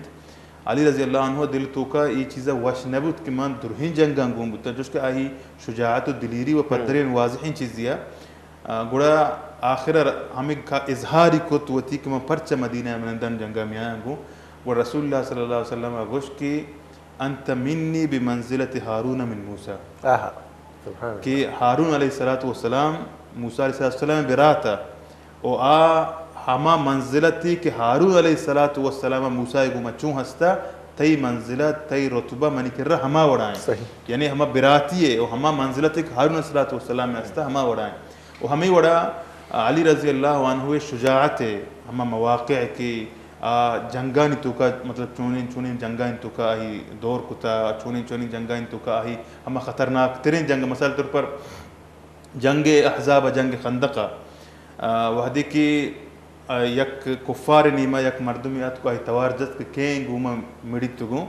علی رضی اللہ عنہ دل توکا اے چیزا وش نبوت کہ من درہیں جنگاں گون بوتاں، چوش کہ آہی شجاعت و دلیری و پدرین واضحیں چیزیا۔ آ، گڑا آخر ء ہمے کا اظہاری کت وتی کہ من پرچہ مدینہ ء منندن جنگ ء میایاں گوں۔ گڑا رسول اللہ صلی اللہ علیہ وسلم ء گوشت کہ انت منی بمنزلت ہارون من موسی۔ آہا، سبحان اللہ۔ کہ ہارون علیہ الصلوۃ والسلام موسی علیہ الصلوۃ والسلام برات ء و آ ہما منزلتی کہ ہارون علیہ الصلوۃ والسلام موسی ء گوما چون ہستا، تئی منزلت، تئی رتبہ منی کرا ہما وڑائیں۔ صحیح۔ یعنی ہما براتی ء و ہما منزلتی کہ ہارون علیہ الصلوۃ والسلام ء ہستا، ہما وڑائیں۔ و ہمے وڑا علی رضی اللہ عنہ ء شجاعت ء ہما مواقع کہ آ جنگانی توکا، مطلب چونیں چونیں جنگانی توکا آہی دور کتا، چونیں چونیں جنگانی توکا آہی ہما خطرناک تریں جنگ، مثال طور پر جنگ احزاب ء جنگ خندق ء، آ، وہدے کہ، آ، یک کفار نیما یک مردمی اتک آہی توار جت کہ کیں گوما مڑیت گوں،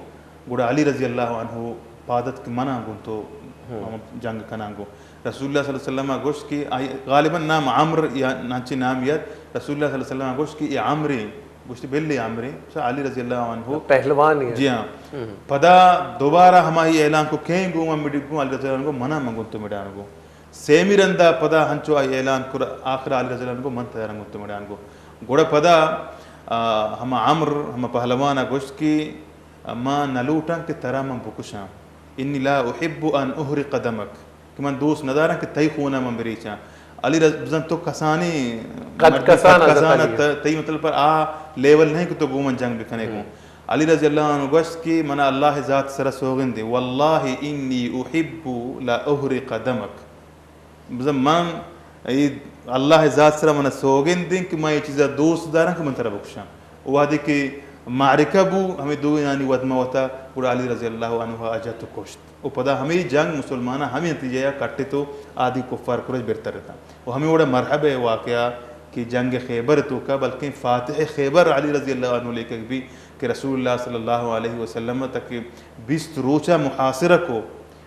گڑا علی رضی اللہ عنہ پاد اتک کہ مناں گوں تو ہم۔ ہم جنگ کناں گوں۔ رسول اللہ صلی اللہ علیہ وسلم ء گوشت کہ آئی غالباً نام عمرو یا نانچی نام یاد، رسول اللہ صلی اللہ علیہ وسلم ء گوشت کہ اے عمریں، گوشت بلے عمریں، سا علی رضی اللہ عنہ۔ پہلوان ہی ہے۔ جی ہاں۔ ہم۔ پدا دوبارہ ہمائی اعلان کو کہیں گوں من مڈی گوں، علی رضی اللہ عنہ گو منا من گوں تو مڈان گو۔ سیمی رندا پدا ہنچو آئی اعلان کر آخر علی رضی اللہ عنہ گو من تیار گوں تو مڈان گو۔ گڑا پدا، آ، ہما عمرو، ہما پہلوان ء گوشت کہ ما نہ لوٹاں کہ ترا من بکشاں۔ انی لا احب ان احرق دمک، کہ من دوست نداراں کہ تئی خونا من بریچاں۔ علی رض-، بزن تو کسانی قد مردی، کسان قد حضرت کسان علی۔ ت-، تئی مطلب پر آ لیول نہیں کہ تو گوں من جنگ بکنے گوں۔ ہم۔ علی رضی اللہ عنہ گوشت کہ منا اللہ ذات سر سوگند دے، واللہ انی احب لا احرق دمک۔ بزاں من اے اللہ ذات سرا من سوگند دیں کہ من اے چیزا دوست داراں کہ من ترا بکشاں۔ و وہدے کہ معرکہ بو، ہمیں دوئینانی ودما وتا، گڑا علی رضی اللہ عنہ ء جت و کشت۔ و پدا ہمیں جنگ مسلماناں ہمیں نتیجہ یا کٹت و آدی کفار قریش برتر اتاں۔ و ہمیں وڑا مرحبہ واقعہ کہ جنگ خیبر توکا، بلکیں فاتح خیبر علی رضی اللہ عنہ لیکگ بی کہ رسول اللہ صلی اللہ علیہ وسلم تک بیست روچا محاصرہ کو،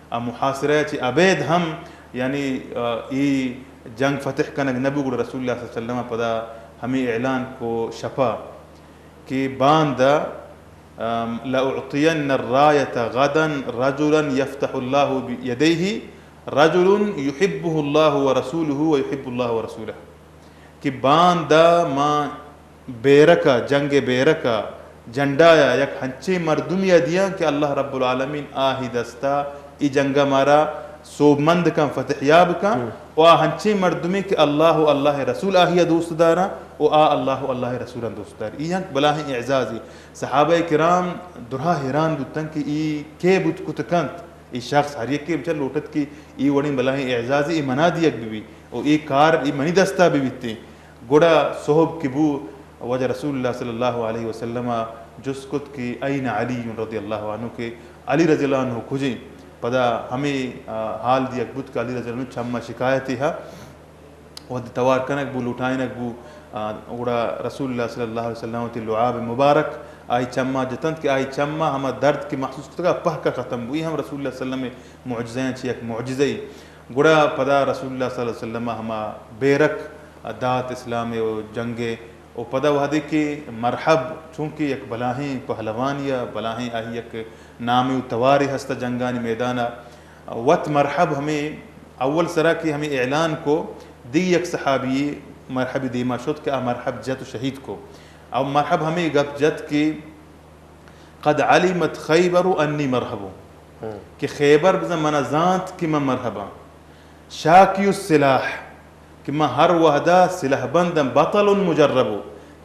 آ محاصرہ ء چہ ابید ہم، یعنی، آ، اے جنگ فتح کنگ نہ بو، گڑا رسول اللہ صلی اللہ علیہ وسلم ء پدا ہمے اعلان کو شپا کہ باندا، آم، لأعطین الرایۃ غدا رجلا یفتح اللہ یدیہ رجل یحبہ اللہ ورسولہ ویحب اللہ ورسولہ۔ کہ باندا ما بیرکا، جنگ بیرکا، جھنڈا ءَ یک ہنچیں مردمے ءَ دیاں کہ اللہ رب العالمین آہی دست ءَ اے جنگ ءَ مارا سوبمند کن، فتح یاب کن، و آ ہنچیں مردمے کہ اللہ و اللہ ءِ رسول آہی ءَ دوست داراں و آ اللہ و اللہ ءِ رسولاں دوست دار۔ اے یک بلاہیں اعزازے۔ صحابہ کرام درا حیران بوتن کہ اے کئے بوت کت کنت، اے شخص، ہر یکے بچار لوٹت کہ اے وڑیں بلاہیں اعزازے اے منا دیگ بہ بی و اے کار اے منی دست ءَ بہ بیتیں۔ گڑا سہب کہ بو، واجہ رسول اللہ صلی اللہ علیہ وسلم ءَ جست کت کہ این علی رضی اللہ عنہ، کہ علی رضی اللہ عنہ کجیں؟ پدا ہمے، آ، حال دیگ بوت کہ علی رضی اللہ عنہ چم ءَ شکایتے ہا، وہدے توار کنگ بو، لوٹائینگ بو، آ، گڑا رسول اللہ صلی اللہ علیہ وسلم وتی لعاب مبارک آئی چم ءَ جتنت کہ آئی چم ءَ ہما درد کہ محسوس کتگ آ پہک ءَ ختم بو۔ اے ہم رسول اللہ صلی اللہ علیہ وسلم ءِ معجزہاں چہ یک معجزہ۔ گڑا پدا رسول اللہ صلی اللہ علیہ وسلم ءَ ہما بیرک دات اسلام ءِ و جنگ ءِ، و پدا وہدے کہ مرحب، چونکہ یک بلاہیں پہلوانے ءَ، بلاہیں آئی یک نامے و توارے ہست ءَ جنگانی میدان ءَ، وت مرحب ہمے اول سرا کہ ہمے اعلان کو، دی یک صحابی مرحبی دیما شت کہ آ مرحب جت و شہید کو۔ او مرحب ہمے گپ جت کہ قد علمت خیبر انی مرحب، ہم۔ کہ خیبر بزاں منا زانت کہ من مرحباں۔ شاکی السلاح، کہ من ہر وہدا سلاح بنداں، بطل مجرب،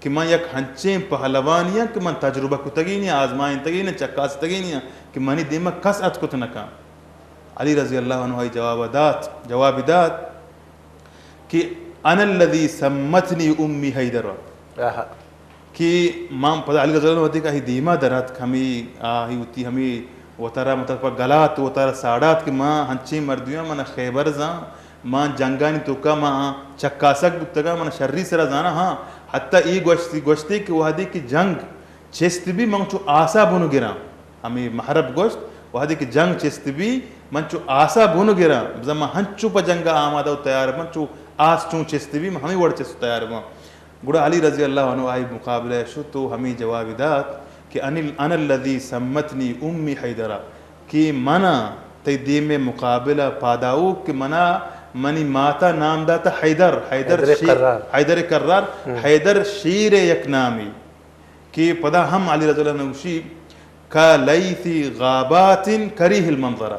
کہ من یک ہنچیں پہلوانی آں کہ من تجربہ کتگینی آں، آزمائینتگینی آں، چکاستگینی آں، کہ منی دیما کس اتکت نہ کن۔ علی رضی اللہ عنہ آئی جواب دات، جواب دات کہ انا الذی سمتنی امی حیدر۔ آہا۔ کہ من پدا علی رضی اللہ عنہ وہدے کہ آئی دیما در اتک، ہمے آہی وتی ہمے وتارا مطلب پہ گلات، وتارا ساڑات کہ من ہنچیں مردمے آں، من خیبر زان، من جنگانی توکا من چکاسگ بوتگاں، من شری سرا زاناں، ہاں، حتی اے گوشتی، گوشتے کہ وہدے کہ جنگ چست بی من چو آسا بن گراں۔ ہمے مرحب گوشت، وہدے کہ جنگ چست بی من چو آسا بن گراں، بزاں من ہنچو پہ جنگ آمادہ و تیار باں، چو آس چون چست بی من ہمے وڑ چست و تیار باں۔ گڑا علی رضی اللہ عنہ آئی مقابلہ ءَ شت و ہمے جواب دات کہ انل-، انا الذی سمتنی امی حیدرا، کہ منا تئی دیم ءِ مقابلہ پاداؤک کہ منا منی ماتا نام داتا حیدر، حیدر حیدر شیر، کرار۔ حیدر کرار، ہم۔ حیدر شیر ءِ یک نامے۔ کہ پدا ہم علی رضی اللہ عنہ گوشی، کا لیث غابات کریہ المنظر،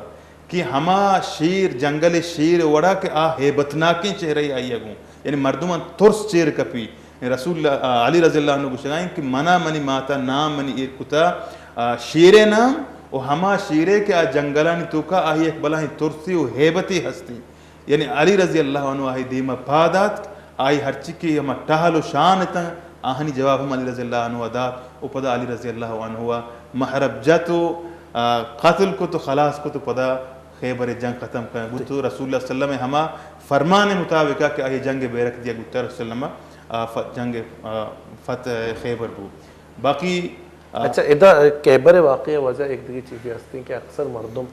کہ ہما شیر، جنگل شیر وڑا کہ آ ہیبتناکیں چہرہ آئی گوں، یعنی مردمان ترس چیر کپی۔ رسول اللہ، آ، علی رضی اللہ عنہ گوشگائیں کہ منا منی ماتا نام منی ایر کتا، آ، شیر نام، و ہما شیرے کہ آ جنگلانی توکا آئی یک بلاہیں ترسی و ہیبتے ہستی۔ یعنی علی رضی اللہ عنہ آئی دیما پاد آتک، آئی ہرچی کہ ہما ٹہل و شان اتاں، آہانی جواب ہم علی رضی اللہ عنہ دات، و پدا علی رضی اللہ عنہ محرب جت و، آ، قتل کت و خلاص کت و پدا خیبر جنگ ختم کن بوت و رسول اللہ صلی اللہ علیہ وسلم ہما فرمان مطابقہ کہ آئی جنگ بیرک دیا گوتا رسول اللہ، آ، ف-، جنگ، آ، فتح خیبر بو۔ باقی، آ، اچھا، ادا خیبر واقعہ وجہ ایک دگہ چیزے ہستیں کہ اکثر مردم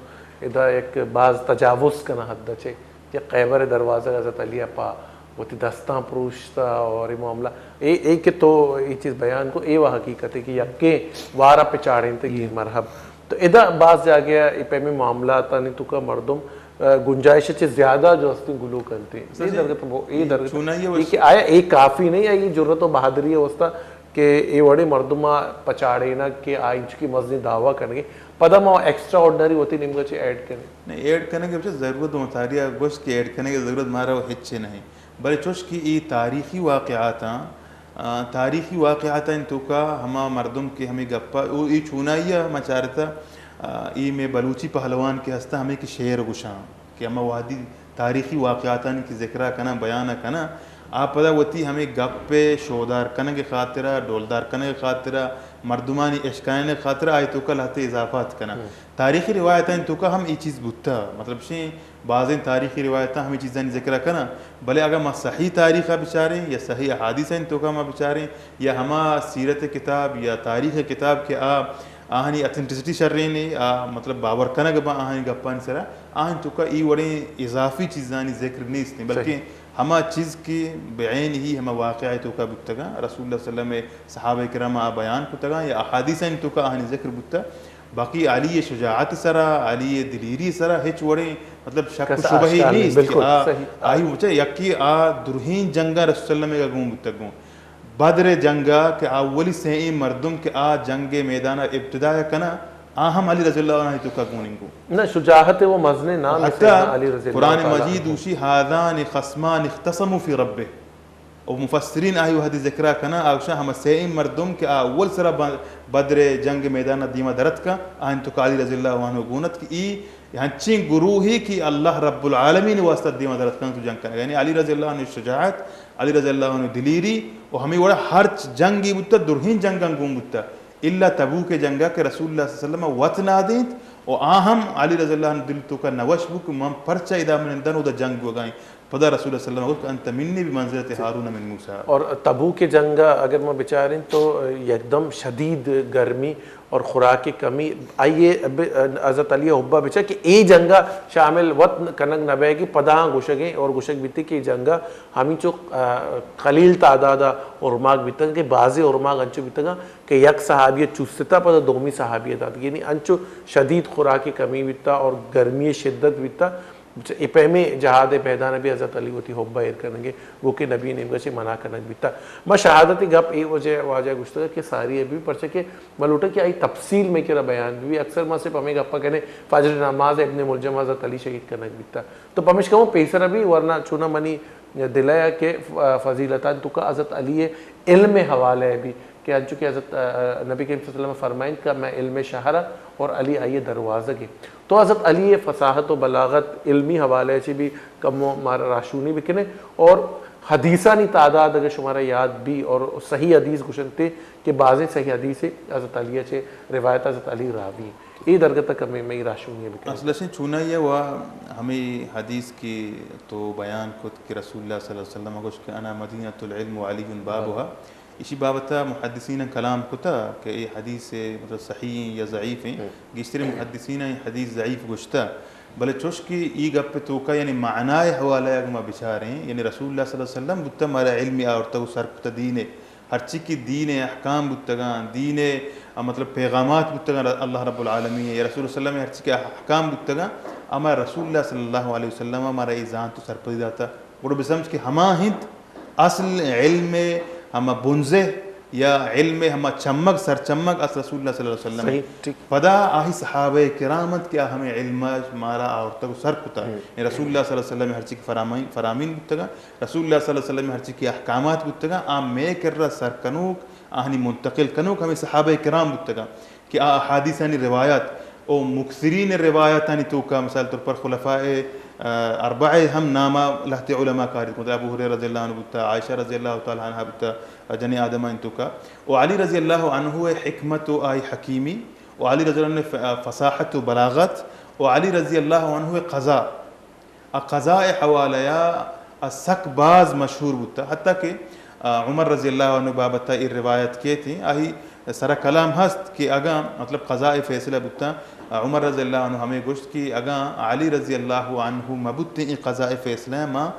ادا یک باز تجاوز کنا حد چے کہ خیبر دروازہ حضرت علی پا وتی دستاں پروشتا اور اے معاملہ، اے، اے کہ تو اے چیز بیان کو، اے وہ حقیقت ہے کہ یکے وارا پہ چاڑینتے کہ مرحب۔ تو ادا باز جاگہ اے پیمیں معاملاتانی توکا مردم، آ، گنجائش چے زیادہ جو ہستیں گلو کنتے۔ اے درگت وہ، اے درگت چونائی ہے اے کہ آیا اے کافی نہیں ہے، اے جرأت و بہادری ہے واسطہ کہ اے وڑیں مردم ءَ پچاڑینگ کہ آ انچو کہ مزنیں دعویٰ کنگے، پدا ما ایکسٹرا آرڈنری وتی نیمگا چہ ایڈ کنیں۔ نہ، ایڈ کنگ ءِ بچہ ضرورت، ما تاری ءَ گوشت کہ ایڈ کنگ ءِ ضرورت مارا ہچ نہیں، بلے چوش کہ اے تاریخی واقعاتاں، آ، تاریخی واقعاتاں توکا ہما مردم کہ ہمیں گپا، او اے چونائی ءَ ما چارتا، آ، اے میں بلوچی پہلوان کہ ہستا ہمیں کہ شعر گوشاں۔ کہ ہما وہدی تاریخی واقعاتانی کہ ذکر ءَ کناں، بیان ءَ کناں، آ پدا وتی ہمے گپ ءِ شودار کنگ ءِ خاطر ءَ، ڈولدار کنگ ءِ خاطر ءَ، مردمانی اشکنائینگ ءِ خاطر ءَ آئی توکا لہتے اضافات کناں۔ ہم۔ تاریخی روایتانی توکا ہم اے چیز بوتہ، مطلب شیں بازیں تاریخی روایتاں ہمے چیزانی ذکر ءَ کناں، بلے اگاں ما صحیح تاریخ ءَ بچاریں یا صحیح احادیثانی توکا ما بچاریں یا ہما سیرت ءِ کتاب یا تاریخ ءِ کتاب کہ آ آہانی اتھنٹسٹی شریں، آ مطلب باور کنگ باں آہانی گپانی سرا، آہانی توکا اے وڑیں اضافی چیزانی ذکر نیست، بلکہ ہما چیز کہ بعینہ ہما واقعہ توکا بوتگاں، رسول اللہ صلی اللہ علیہ وسلم ءِ صحابہ کرام آ بیان کتگاں یا احادیثانی توکا آہانی ذکر بوتا، باقی علی ءِ شجاعت سرا، علی ءِ دلیری سرا ہچ وڑیں مطلب شک و شبہے نیست کہ آ، آئی وجہ یکی آ درہیں جنگا رسول اللہ ءِ گوں بوتگوں۔ بدر جنگ ءَ کہ اولی سئیں مردم کہ آ جنگ ءِ میدان ءَ ابتدا ءَ کناں، آ ہم علی رضی اللہ عنہ ءِ توکا گون انت گوں۔ نہ، شجاعت ءِ وہ مزنیں نام حتی سیدنا علی رضی اللہ قرآن تعالی مجید عنہ۔ اوشی، "هذان خصمان اختصموا في ربه"، او مفسرین آئی وہدی ذکر ءَ کناں، آ گوشاں ہما سئیں مردم کہ آ اول سرا ب-، بدر ءِ جنگ ءِ میدان ءَ دیما در اتکاں، آہانی توکا علی رضی اللہ عنہ گون ات کہ ای ہنچیں گروہے کہ اللہ رب العالمین ءِ واسطہ دیما در اتکاں تو جنگ کنگ ءَ۔ یعنی علی رضی اللہ عنہ ءِ شجاعت، علی رضی اللہ عنہ ءِ دلیری و ہمے وڑا ہرچ جنگے بوتا، درہیں جنگاں گون بوتا۔ الا تبوک ءِ جنگ ءَ کہ رسول اللہ صلی اللہ علیہ وسلم ءَ وت نادینت و آ ہم علی رضی اللہ عنہ ءِ دل توکا نوش بو کہ من پرچا ادا من نندن، اودا جنگ بوگا انت۔ پدا رسول اللہ صلی اللہ علیہ وسلم ءَ گوشت کہ انت منی بمنزلت ہارون من موسی۔ اور تبوک ءِ جنگ ءَ اگر ما بچاریں تو یکدم شدید گرمی اور خوراک ءِ کمی، آئی ءَ ب-، حضرت علی ءِ حب ءَ بچار کہ اے جنگ ءَ شامل وت کنگ نہ بئیگی، پدا آں گوشگ ءَ اور گوشگ بیتی کہ اے جنگ ءَ ہمینچو، آ، قلیل تعداد ءَ ارماگ بیتگ کہ بازیں ارماگ انچو بیتگاں کہ یک صحابی ءَ چوستتا پدا دومی صحابی ءَ داتگ، یعنی انچو شدید خوراک ءِ کمی بیتا اور گرمی ءِ شدت بیتا۔ اے پیمیں جہاد ءِ میدان ءَ بھی حضرت علی وتی حب ءَ ایر کنگ ءَ گوں کہ نبی ءِ نیمگ ءَ چہ منع کنگ بیتا۔ ما شہادت ءِ گپ اے وجہ واجہ ءَ گوشتگ کہ ساری ءَ بھی، پرچا کہ ما لوٹاں کہ آئی تفصیل مئے کرا بیان بی۔ اکثر ما صرف ہمے گپ ءَ کنیں، فجر ءِ نماز ءَ ابن ملجم ءَ حضرت علی شہید کنگ بیتا۔ تو پمیشکا ہوں پیسر ءَ بھی، ورنہ چوناں منی دل ءَ کہ ف-، فضیلتانی توکا حضرت علی ءِ علم ءِ حوالہ ءَ بھی کہ انچو کہ حضرت، آ، نبی کریم صلی اللہ علیہ وسلم فرمائنت کہ مئے علم ءِ شہر ءَ اور علی آئی ءِ دروازگ ءَ۔ تو حضرت علی ءِ فصاحت و بلاغت علمی حوالہ ءَ چہ بھی کمو مارا راہشونی بکنے اور حدیثانی تعداد اگر شمارا یاد بی اور صحیح حدیث گوشنتے کہ بازیں صحیح حدیث حضرت علی ءَ چہ روایت، حضرت علی راوی۔ اے درگت ءَ کمے مئی راہشونی بکنے۔ اصل اشیں چونائی ءَ و ہمے حدیث کہ تو بیان کت کہ رسول اللہ صلی اللہ علیہ وسلم ءَ گوشت کہ انا مدینۃ العلم و علی بابها۔ ایشی بابت ءَ محدثیناں کلام کتا کہ اے حدیث مطلب صحیح ایں یا ضعیف ایں۔ ہم۔ گیشتریں محدثیناں اے حدیث ضعیف گوشتا، بلے چوش کہ ای گپ ءِ توکا یعنی معنی ءِ حوالہ ءَ اگاں ما بچاریں، یعنی رسول اللہ صلی اللہ علیہ وسلم بوتا مارا علم آورتگ و سر کتا دین ءِ، ہرچی کہ دین ءِ احکام بوتگاں، دین ءِ، آ، مطلب پیغامات بوتگاں اللہ رب العالمین ءِ یا رسول اللہ صلی اللہ علیہ وسلم ءِ ہرچی کہ احکام بوتگاں، اما رسول اللہ صلی اللہ علیہ وسلم ءَ مارا اے زانت و سرپدی داتا۔ گڑا بسمجھ کہ ہما انت اصل علم ءِ ہما بنزہ یا علم ءِ ہما چمگ، سرچمگ اصل رسول اللہ صلی اللہ علیہ وسلم۔ صحیح، ٹھیک۔ پدا آہی صحابہ کرام انت کہ آ ہمے علم ءَ مارا آورتگ و سر کتا۔ ہم۔ یعنی رسول اللہ صلی اللہ علیہ وسلم ءِ ہرچی کہ فرامین، فرامین بوتگاں، رسول اللہ صلی اللہ علیہ وسلم ءِ ہرچی کہ احکامات بوتگاں، آ مئے کرا سر کنوک، آہانی منتقل کنوک ہمے صحابہ کرام بوتگاں۔ کہ آ احادیثانی روایت او مکثرین روایتانی توکا مثال طور پر خلفاء، آ، اربعہ ہم ناما لہتے علماء کاری کت۔ ابو ہریرہ رضی اللہ عنہ بوتا، عائشہ رضی اللہ تعالی عنہا بوتا، آ، جنی آدمانی توکا۔ و علی رضی اللہ عنہ ءِ حکمت و آئی حکیمی، و علی رضی اللہ عنہ ءِ ف-، آ، فصاحت و بلاغت، و علی رضی اللہ عنہ ءِ قضا۔ آ قضاء ءِ حوالہ ءَ آ سک باز مشہور بوتا، حتیٰ کہ، آ، عمر رضی اللہ عنہ بابت ءَ اے روایت کیت ایں، آہی سرا کلام ہست کہ اگاں مطلب قضاء ءِ فیصلہ بوتا، آ، عمر رضی اللہ عنہ ہمے گوشت کہ اگاں علی رضی اللہ عنہ مہ بوتیں اے قضاء ءِ فیصلہ ءَ ما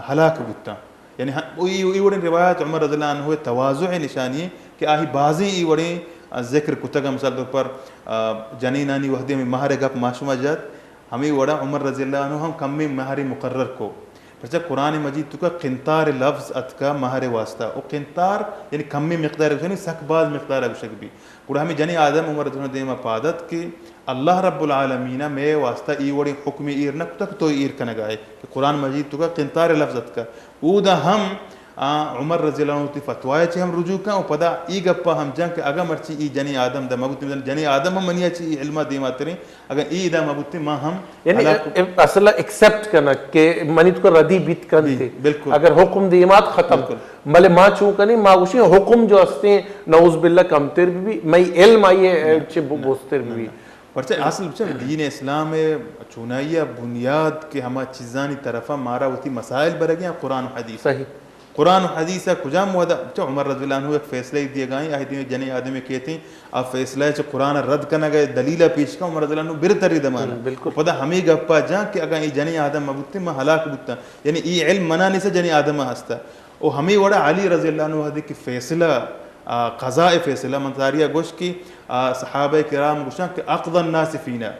ہلاک بوتاں۔ یعنی ہاں، ای، ای وڑیں روایت عمر رضی اللہ عنہ ءِ تواضع ءِ نشانی ایں کہ آہی بازیں ای وڑیں، آ، ذکر کتگ۔ مثال طور پر، آ، جنینانی وہدے ہمے مہر ءِ گپ ما شما جت، ہمے وڑا عمر رضی اللہ عنہ ہم کمیں مہرے مقرر کو۔ پرچا قرآن مجید توکا قنطار لفظ اتکا مہر واسطہ۔ او قنطار یعنی کمیں مقدار گوشگ نی، سک باز مقدار گوشگ بی۔ گڑا ہمے جنیں آدم عمر رضی اللہ عنہ دیما پاد ات کہ اللہ رب العالمین مئے واسطہ ای وڑیں حکمے ایر نہ کتا کہ تو ایر کنگا ئے کہ قرآن مجید توکا قنطار لفظ اتکا۔ اودا ہم آ، عمر رضی اللہ عنہ وتی فتوی ءَ چہ ہم رجوع کن و پدا ای گپ ءَ ہم جن کہ اگاں مرچی ای جنیں آدم دا مہ بوتیں، جنیں آدم ہم منی ءَ چہ ای علم ءَ دیماتریں، اگاں ای ادا مہ بوتیں، ما ہم یعنی ہلاک۔ ا-، اصل ءَ ایکسپٹ کنگ کہ منی توکا ردی بیت کنت۔ جی، بالکل۔ اگر حکم دیمات ختم۔ بالکل۔ بلے ما چون کنیں، ما گوشیں حکم جو ہستیں، نعوذ باللہ کمتر بی، مئی علم آئی ءَ نہ، چہ ب-، نہ، بوستر نہ، بی۔ نہ۔ پرچہ اصل بچہ دین اسلام ءِ چونائی ءِ بنیاد کہ ہما چیزانی طرف ءَ مارا وتی مسائل برگی ہیں قرآن و حدیث۔ صحیح۔ قرآن و حدیث ءَ کجام وہد ءَ، بچہ عمر رضی اللہ عنہ یک فیصلہ دیگا ایں، آہی دیم جنیں آدمے کیت ایں، آ فیصلہ ءَ چہ قرآن ءَ رد کنگ ءِ دلیل ءَ پیش کن، عمر رضی اللہ عنہ بر تری دمان۔ ہم، بالکل۔ پدا ہمے گپ ءَ جان کہ اگاں اے جنیں آدم مہ بوتیں، ما ہلاک بوتاں۔ یعنی ای علم منا نیست، جنیں آدم ءَ ہستا۔ و ہمے وڑا علی رضی اللہ عنہ وہدے کہ فیصلہ، آ، قضاء فیصلہ، من تاریخ گوشت کہ، آ، صحابہ کرام گوشاں کہ اقضى الناس فينا،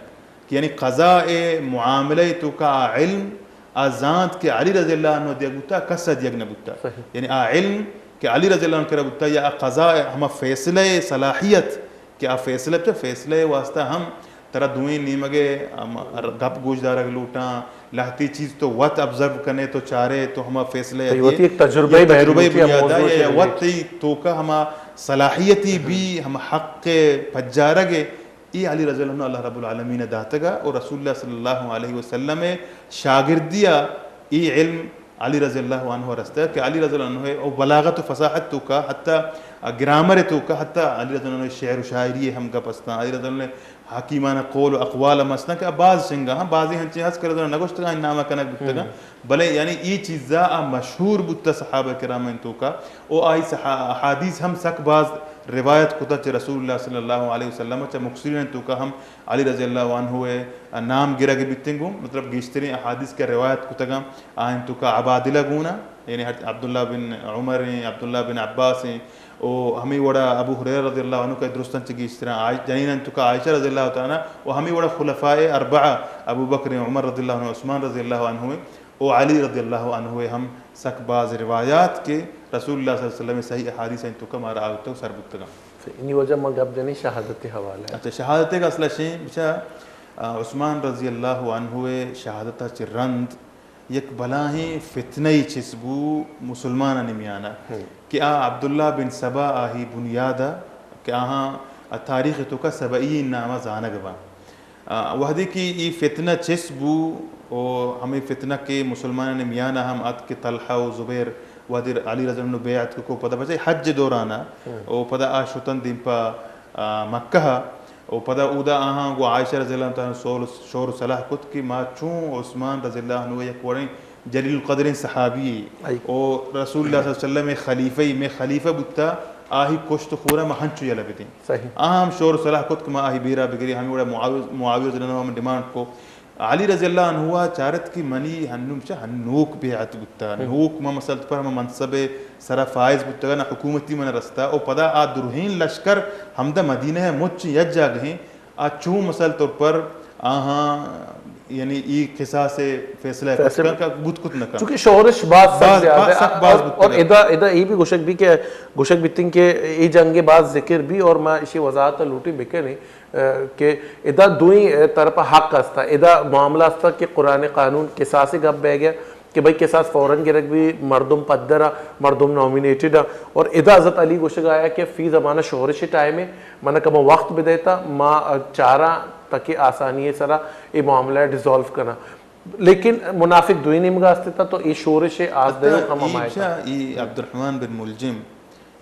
کہ یعنی قضاء معاملہ توکا آ علم، آ زانت کہ علی رضی اللہ عنہ دیگ بوتا، کس ءَ دیگ نہ بوتا۔ صحیح۔ یعنی آ علم کہ علی رضی اللہ عنہ کرا بوتا، یا قضا، ہما فیصلہ صلاحیت، کہ آ فیصلہ، چہ فیصلہ واسطہ ہم ترا دوئیں نیمگے ہم گپ گوش دارگ لوٹاں، لہتی چیز تو وت آبزرو کنے، تو چارے، تو ہما فیصلہ تئی وتی ایک تجربہ یا تجربہ بنیادا یا وت تئی توکا ہما صلاحیتی بی، ہما حق پجارگ، ای علی رضی اللہ عنہ اللہ رب العالمین داتگا، اور رسول اللہ صلی اللہ علیہ وسلم شاگردیا ای علم علی رضی اللہ عنہ رستہ کہ علی رضی اللہ عنہ او بلاغت و فصاحت توکا، حتی گرامر توکا، حتی علی رضی اللہ عنہ شعر و شاعری ہم گپ استاں، علی رضی اللہ عنہ حکیمانہ قول و اقوال ہم استاں کہ بعض شنگا ہاں، بعضی ہنچیں ہست کہ رضی اللہ عنہ نگوشتگاں، نامہ کنگ بوتگاں۔ بلے یعنی ای چیزا آ مشہور بوتا صحابہ کرام توکا، او آئی صحا-، احادیث ہم سک باز روایت کتا چہ رسول اللہ صلی اللہ علیہ وسلم، چہ مکثرین توکا ہم علی رضی اللہ عنہ ء نام گرگ بیتیں گوں، مطلب گیشتریں احادیث کہ روایت کتگاں، آئین توکا عبادلہ گونا، یعنی ہر عبداللہ بن عمر ہیں، عبداللہ بن عباس ہیں، او ہمیں وڑا ابو ہریرہ رضی اللہ عنہ کا درستاں چہ گیشتراں، آئی-، جنیناں توکا عائشہ رضی اللہ تعالی عنہ، و ہمیں وڑا خلفاء اربعہ، ابو بکر، عمر رضی اللہ عنہ، عثمان رضی اللہ عنہ، او علی رضی اللہ عنہ ہم سک باز روایات کہ رسول اللہ صلی اللہ علیہ وسلم صحیح احادیث ہیں توکا مارا آوتگ سر بوتگاں۔ انی وجہ ما گپ جنی شہادت حوالہ۔ اچھا، شہادت کا اصلہ شیں، بچا، آ، عثمان رضی اللہ عنہ شہادت چہ رند یک بلاہیں فتنہ چس بو مسلمانانی میانا کہ آ عبداللہ بن سبا آہی بنیادا کہ آہاں تاریخ توکا سبعین نامہ زانگ باں۔ آ، وہدے کہ ای فتنہ چس بو، و ہمیں فتنہ کہ مسلمانانی میانا ہم ات کہ طلحہ و زبیر وہدے علی رضی اللہ عنہ بیعت کو پدا بچے حج دورانا، و پدا آ شتن دیم پا، آ، مکہ، و پدا اودا آہاں گو عائشہ رضی اللہ تعالی عنہ سول، شور و صلاح کت کہ ما چون عثمان رضی اللہ عنہ یک وڑیں جلیل القدریں صحابی، او رسول اللہ صلی اللہ علیہ وسلم خلیفہ، میں خلیفہ بوتا، آہی کشت خورا ما ہنچو یلہ بدیں۔ صحیح۔ آ ہم شور و صلاح کت کہ ما آہی بیرا بگری، ہمیں وڑا معاویہ، معاویہ رضی اللہ عنہ ہم ڈیمانڈ کو۔ علی رضی اللہ عنہ چارت کہ منی ہنو چہ ہنوک بیعت بوتا، نوک ما مثلاً پر ہم منصب سرا فائز بوتگا، نہ حکومتی من رستا، او پدا آ درہیں لشکر ہمدا مدینہ مچ یک جاگہیں، آ چون مثال طور پر آہاں یعنی ای قصاص فیصلہ فیصلہ کت کن کا بوت کت نہ کن۔ چونکہ شورش باز سک باز، زیادہ باز ہے۔ سک باز اور، بوت اور کن۔ ادا، ادا ای بھی گوشگ بھی کہ، گوشگ بیتیں کہ ای جنگ باز ذکر بھی اور ما اشی وضاحت لوٹی بکنی، اه، کہ ادا دوئیں طرف حق استا، ادا معاملہ استا کہ قرآن قانون قصاص گپ بہ گیا، کہ بھئی قصاص فوراً گرگ بی، مردم پدر ء، مردم نامینیٹڈ ء، اور ادا حضرت علی گوشگ آیا کہ فی زمانہ شورش ٹائم ء، من کمو وقت بدیتا، ما چاراں تاکہ آسانی سرا اے معاملہ ڈیزالو کناں۔ لیکن منافق دوئی نیمگا استتا تو اے شورش آس دیو ہم ہمائے ای عبدالرحمن بن ملجم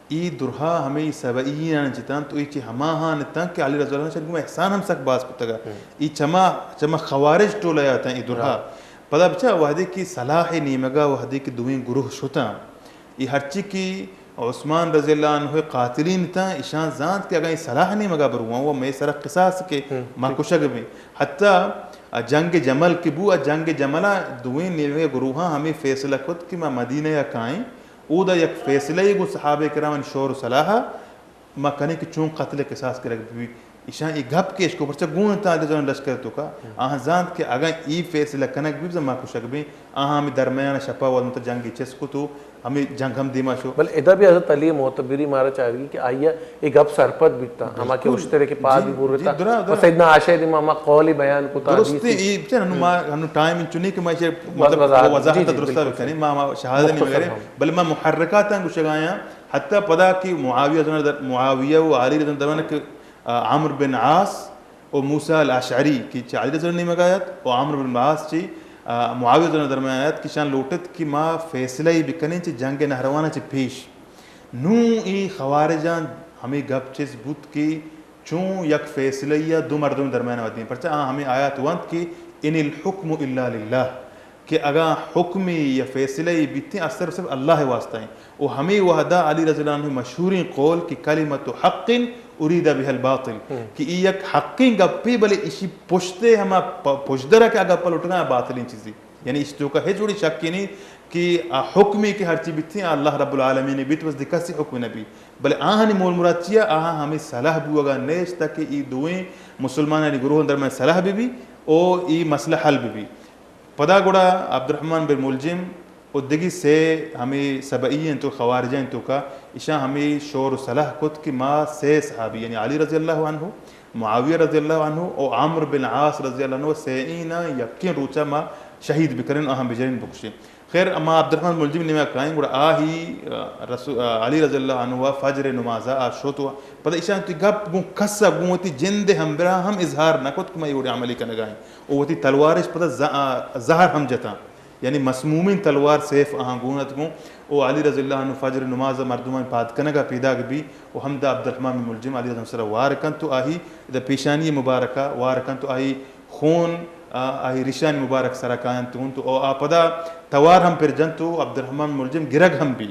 ای درہا ہمے سبعیان جتاں تو ای چہ ہماہان اتاں کہ علی رضی اللہ عنہ شر گوں احسان ہم سک باز کتگا۔ ای چما، چما خوارج ٹولہ اتاں ای درہا۔ پدا بچا وہدے کہ صلاح نیمگا وہدے کہ دوئیں گروہ شتاں، ای ہرچی کہ عثمان رضی اللہ عنہ قاتلین اتاں، ایشان زانت کہ اگاں ای صلاح نیمگا برواں و مئے سرا قصاص کہ ما کشگ بیں۔ حتی جنگ جمل کہ بو، جنگ جملا دوئیں نیمگے گروہاں ہمے فیصلہ کت کہ ما مدینہ یا کائیں، اودا یک فیصلہ ای گوں صحابہ کرام شور و صلاح ما کنیں کہ چون قتل قصاص کرگ بی۔ ایشاں ای گپ کہ اشکو پرچہ گون تا علی رضی اللہ عنہ لشکر توکا۔ آہاں زانت کہ اگاں ای فیصلہ کنگ بی ما کشگ بیں۔ آہاں ہمیں درمیان شپا ودا مت جنگی چس کو تو ہمیں جنگ ہم دیما شو۔ بل ادا بھی حضرت علی معتبری مارا چاہیے کہ آئیہ ای گپ سرپد بیتا، ہما کہ اشترے کہ پاد بھی بورتا۔ سیدنا عائشہ دیما ہما قول بیان کو تا درست ای بچن ہنو ما ہنو ٹائم چنی کہ ما مطلب وضاحت درست بکنی، ما شہادت نہیں مگر بل ما محرکات ہیں گشگایا۔ حتی پدا کہ معاویہ رضی اللہ عنہ در-، معاویہ و علی رضی اللہ عنہ درمیان کہ، آ، عمرو بن عاص و موسی الاشعری کہ چہ علی رضی اللہ عنہ نیمگا ات و عمرو بن عاص چہ، آ، معاویہ رضی اللہ عنہ درمیان ات کہ شان لوٹت کہ ما فیصلہ ای بکنیں چہ جنگ نہروان چہ پیش۔ نوں ای خوارجاں ہمیں گپ چس بوت کہ چون یک فیصلہ یا دو مردم درمیان ودیں، پرچہ آ ہمیں آیات وانت کہ ان الحکم الا للہ۔ کہ اگاں حکمے یا فیصلہ ای بیتیں، اثر صرف اللہ واسطہ ہیں۔ و ہمیں وحدہ علی رضی اللہ عنہ مشہوریں قول کہ کلمۃ حق ارید بها الباطل، کہ ای یک حقیں گپے بلے اشی پشتے ہما پ-، پشدرہ کہ اگا پلوٹگا باطلیں چیزی، یعنی اشتوکا ہچ وڑی شکی نہیں کہ آ حکمے کہ ہرچی بیتیں اللہ رب العالمین بیت، بس دکسی حکم نبی۔ بلے آہانی مول مراد چیا؟ آہاں ہمیں صلاح بوگا نیشتا کہ ای دوئیں مسلمانانی گروہ درمیان صلاح بی بی او ای مسئلہ حل بی بی۔ پدا گڑا عبدالرحمن بن ملجم و دگی سے ہمے سبعی انت و خوارجہ انت توکا، ایشاں ہمے شور و صلاح کت کہ ما سے صحابی، یعنی علی رضی اللہ عنہ، معاویہ رضی اللہ عنہ و عمرو بن عاص رضی اللہ عنہ، سیئینا یکیں روچا ما شہید بکنن، آہاں بجنن بکشیں۔ خیر، اما عبدالرحمن ملجم نیمگا کائیں، گڑا آہی، آ، رسو-، آ، علی رضی اللہ عنہ فجر نمازا آ شت و پدا ایشاں وتی گپ گوں کسا، گوں وتی جند ہمبراہ ہم اظہار نہ کت کہ ما اے وڑیں عملی کنگا ایں۔ و وتی تلوارش پدا ز-، آ، زہر ہم جتاں۔ یعنی مسمومیں تلوار سیف آہاں گون ات گوں۔ و علی رضی اللہ عنہ فجر نماز ء مردمانی پاد کنگ ء پیداگ بی و ہمدا عبدالرحمن بن ملجم علی رضی اللہ عنہ سرا وار کنت و آہی ادا پیشانی مبارک ء وار کنت و آہی خون، آ، آہی ریشانی مبارک سرا کاینت گوں تو آ پدا توار ہم پر جنت و عبدالرحمن بن ملجم گرگ ہم بی۔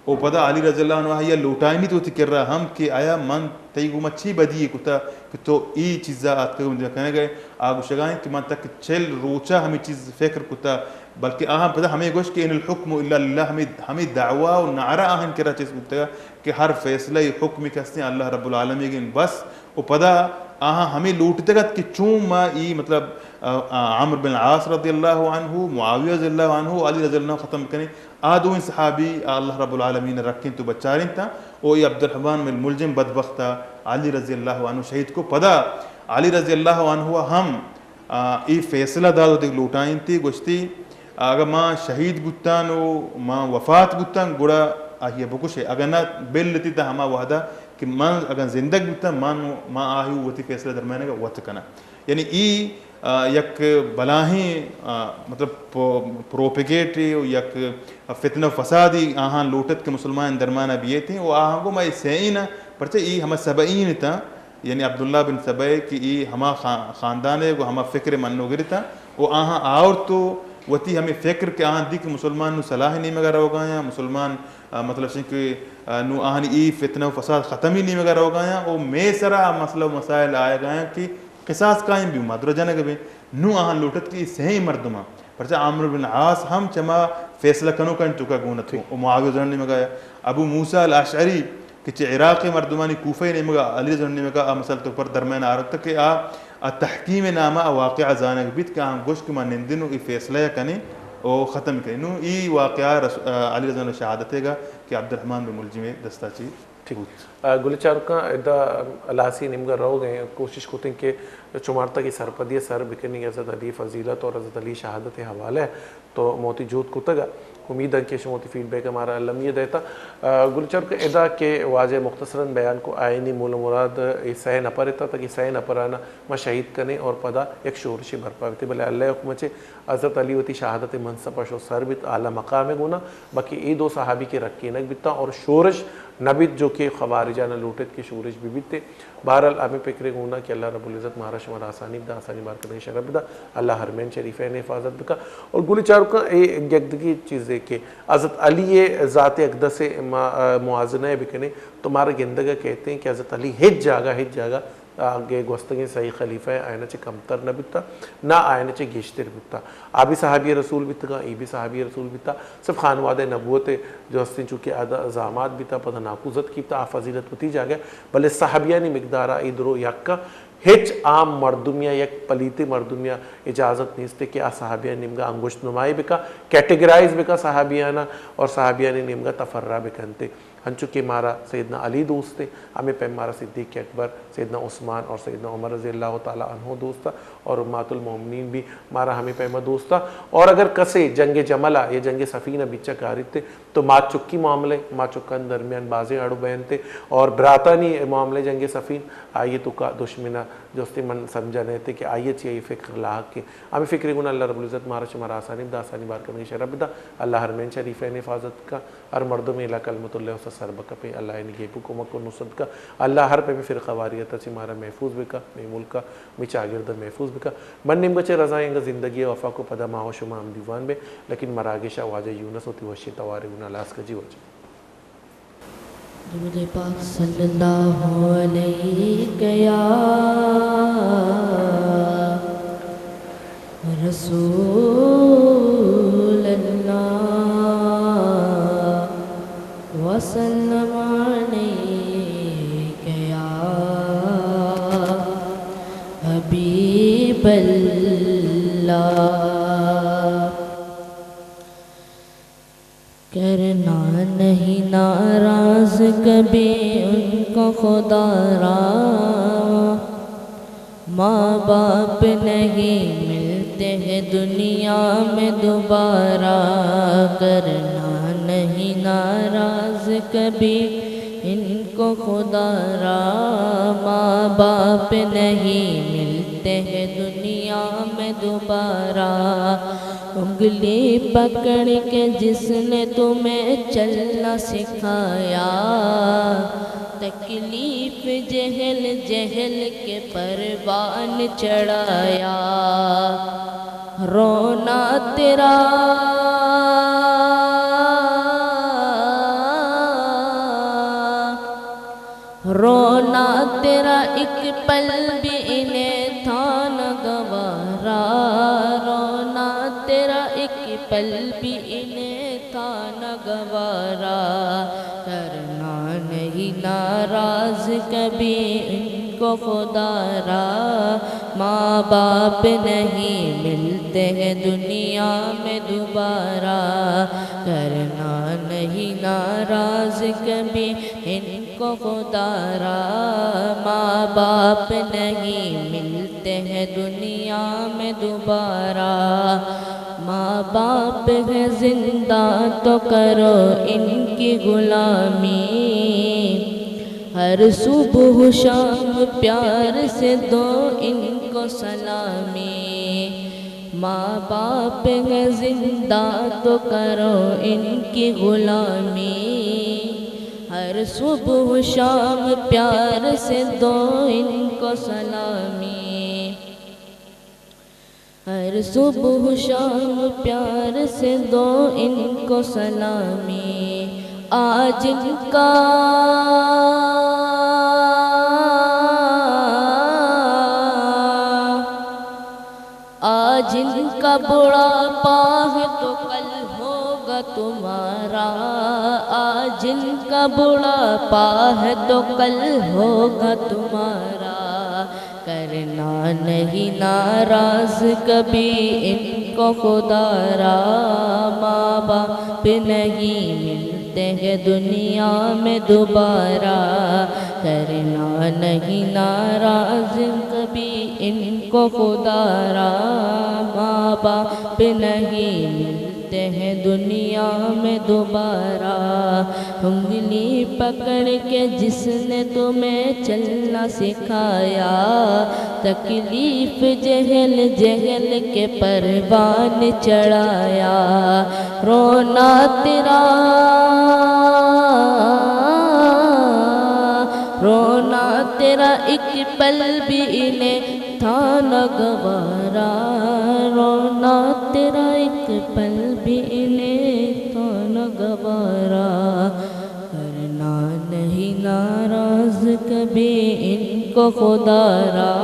و پدا علی رضی اللہ عنہ آہی ء لوٹائینیت وتی کرا ہم کہ آیا من تئی گوما چی بدی یے کتا کہ تو اے چیزا آتکگ و دگہ کنگ ئے؟ آ گوشگا انت کہ من تک چل روچا ہمے چیز فکر کتا، بلکہ آہاں پدا ہمے گوشت کہ ان الحکم الا للہ، ہمے، ہمے دعوی و نعرہ آہن کرا چیز بوتگا کہ ہر فیصلہ ای حکم کہ ہستیں اللہ رب العالمین بس۔ و پدا آہاں ہمے لوٹتگ ات کہ چون ما ای مطلب، آ، آ، عمرو بن عاص رضی اللہ عنہ، معاویہ رضی اللہ عنہ، علی رضی اللہ عنہ ختم کنیں۔ آ دوئیں صحابی آ اللہ رب العالمین رکینت و بچارینتاں و اے عبدالرحمن بن ملجم بدبخت ء علی رضی اللہ عنہ شہید کو۔ پدا علی رضی اللہ عنہ ہم، آ، اے فیصلہ دات و دگہ لوٹائینتی گوشتی، اگہ ما شہید بوتان و ما وفات بوتان گڑا آہی ء بکشے، اگہ نہ بل تی تا ہما وہدا کہ من اگاں زندگ بوتان من، ما آہی وتی فیصلہ درمائینگ ء وت کناں۔ یعنی ای آ، یک بلاہیں، آ، مطلب پو-، پروپیگیٹے و یک فتنہ و فسادی آہاں لوٹت کہ مسلمان درمانا بیتیں و آہاں گو ما اے سیئینا، پرچہ ای ہما سبعین تاں، یعنی عبداللہ بن سبع کہ ای ہما خا-، خاندانے گو ہما فکر منوگر تاں و آہاں آورت و وتی ہمے فکر کہ آہاں دی کہ مسلمان نو صلاح نیمگا روگایاں، مسلمان، آ، مطلب شنکہ، آ، نو آہانی ای فتنہ و فساد ختمی نیمگا روگایاں و مے سرا آ مسئلہ و مسائل آیگایاں کہ قصاص قائم بی، ما درا جنگ بیں۔ نوں آہاں لوٹت کہ اے سئیں مردماں، پرچا عامر بن عاص ہم چما فیصلہ کنوکانی توکا گون اتکو و معاویہ زن نیمگا ابو موسی الاشعری کہ چہ عراق مردمانی کوفہ نیمگا علی زن نیمگا آ مسئلہ تو پر درمیان آرت کہ آ، آ تحکیم نامہ آ واقعہ زانگ بیت کہ آہاں گوشت کہ ما نندن و اے فیصلہ کنیں و ختم کنیں۔ نوں ای واقعہ رس-، آ، علی زن شہادت گا کہ عبدالرحمن بن ملجم دستا چی ٹھیک۔ بوت۔ آ، گل چاروکاں ادا ہلاسی نیمگا روگ ء کوشش کتیں کہ چمارتا کہ سرپدی ء سر بکنیں حضرت علی فضیلت اور حضرت علی شہادت ء حوالہ ء تو موتی جوت کتگ ء امید انت کہ شما وتی فیڈ بیک ء مارا المی ء دیتا۔ آ، گل چاروکاں ادا کہ واجہ مختصراً بیان کو آئینی مول و مراد اے سئے نپر اتاں تاکہ سئے نپرانا ما شہید کنیں اور پدا یک شورشے برپا بیتے، بلے اللہ ء حکم ء چہ حضرت علی وتی شہادت ء منصب ء شو سر بیت، اعلی مقام ء گونا، بلکہ اے دو صحابی کہ رکینگ بیتاں اور شورش نہ بیت جو کہ خوارجانا لوٹت کہ شورش بہ بیت۔ بہرحال ہمے فکر ء گونا کہ اللہ رب العزت مارا شمارا آسانی بدا، آسانی بار کنگ شرف بدا، اللہ حرمین شریفین حفاظت بکا۔ اور گلی چاروکاں اے یک دگی چیزے کہ حضرت علی ء ذات اقدس ء ما، موازنہ ء بکنیں تو مارا گندگ ء کہتے ہیں کہ حضرت علی ہچ جاگہ، ہچ جاگہ آ گوستگیں سئے خلیفہ آیانا چہ کمتر نہ بیتا، نہ آیانا چہ گیشتر بیتا۔ آ بھی صحابی رسول بیتگاں، ای بھی صحابی رسول بیتا۔ صرف خانوادہ نبوت جو ہستیں چونکہ آ زامات بیتا، پدا ناکوزتکی بیتا، آ فضیلت وتی جاگہ، بلے صحابیانی مقدارا ای درو یکا ہچ عام مردم یا یک پلیتے مردم یا اجازت نیستے کہ آ صحابیانی نیمگا انگشت نمائی بکا، کیٹیگرائز بکا صحابیانا اور صحابیانی نیمگا تفرع بکنتے۔ انچو کہ مارا سیدنا علی دوست ایں، ہمے پیم مارا صدیق اکبر، سیدنا عثمان اور سیدنا عمر رضی اللہ تعالی عنہ دوست ایں اور امہات المومنین بھی مارا ہمے پیم دوست ایں۔ اور اگر کسے جنگ جمل ء یا جنگ صفین ء بیچ ء کاریت تو مات چکی معاملے، مات چکانی درمیان بازیں اڑ و بین تے اور براتانی معاملے جنگ صفین، آئی توکا دشمن ء جستے من سمجھا نہ تے کہ آئی چی آئی فکر لاحق کے۔ ہمے فکر گنا اللہ رب العزت مارا شمارا آسانی بدا، آسانی بار کنگی شرف بدا۔ اللہ حرمین شریفین حفاظت کا۔ ہر مردمے لا کلمۃ اللہ ء سر بکپیں، اللہ ء نگیب و کمک و نصرت کا۔ اللہ ہر پیمیں فرقہ واریت ء چہ مارا محفوظ بکا، مئے ملک ء مئے چاگرد ء محفوظ بکا۔ من نیمگا چہ رضا انگا زندگی ء وفا کو پدا ما و شما ہم دیوان بے، لیکن مراگش ء واجہ یونس وتی وشیں توارے گنا لاس کجی واجہ۔ درود پاک صلی اللہ علیک یا رسول اللہ وسلم علیک یا حبیب اللہ۔ کرنا نہیں ناراض کبھی ان کو خدا را، ماں باپ نہیں ملتے ہیں دنیا میں دوبارہ۔ کرنا نہیں ناراض کبھی ان کو خدا را، ماں باپ نہیں ملتے ہیں دنیا میں دوبارہ۔ انگلی پکڑ کے جس نے تمہیں چلنا سکھایا، تکلیف جہل جہل کے پروان چڑھایا۔ رونا تیرا، رونا تیرا ایک پل بھی انہیں تھا نہ گوارا، رونا تیرا ایک پل بھی انہیں تھا نہ گوارا۔ کرنا نہیں ناراض کبھی ان کو خدا را، ماں باپ نہیں ملتے ہیں دنیا میں دوبارہ۔ کرنا نہیں ناراض کبھی ان کو خدا را، ماں باپ نہیں ملتے ہیں دنیا میں دوبارہ۔ ماں باپ ہے زندہ تو کرو ان کی غلامی، ہر صبح و شام پیار سے دو ان کو سلامی۔ ماں باپ ہے زندہ تو کرو ان کی غلامی، ہر صبح و شام پیار سے دو ان کو سلامی، ہر صبح و شام پیار سے دو ان کو سلامی۔ آج ان کا، آج ان کا بڑھاپا ہے تو کل ہوگا تمہارا، آج ان کا بڑھاپا ہے تو کل ہوگا تمہارا۔ کرنا نہیں ناراض کبھی ان کو خدا را، ماں باپ نہیں ملتے ہیں دنیا میں دوبارہ۔ کرنا نہیں ناراض کبھی ان کو خدا را، ماں باپ نہیں ملتے ہیں دنیا میں دوبارہ۔ انگلی پکڑ کے جس نے تمہیں چلنا سکھایا، تکلیف جہل جہل کے پروان چڑھایا۔ رونا تیرا، رونا تیرا ایک پل بھی انہیں تھا نہ گوارا، رونا تیرا ایک پل بھی انہیں تھا نہ گوارا۔ کرنا نہیں ناراض کبھی ان کو خدا را،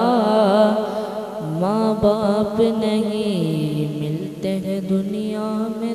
ماں باپ نہیں ملتے ہیں دنیا میں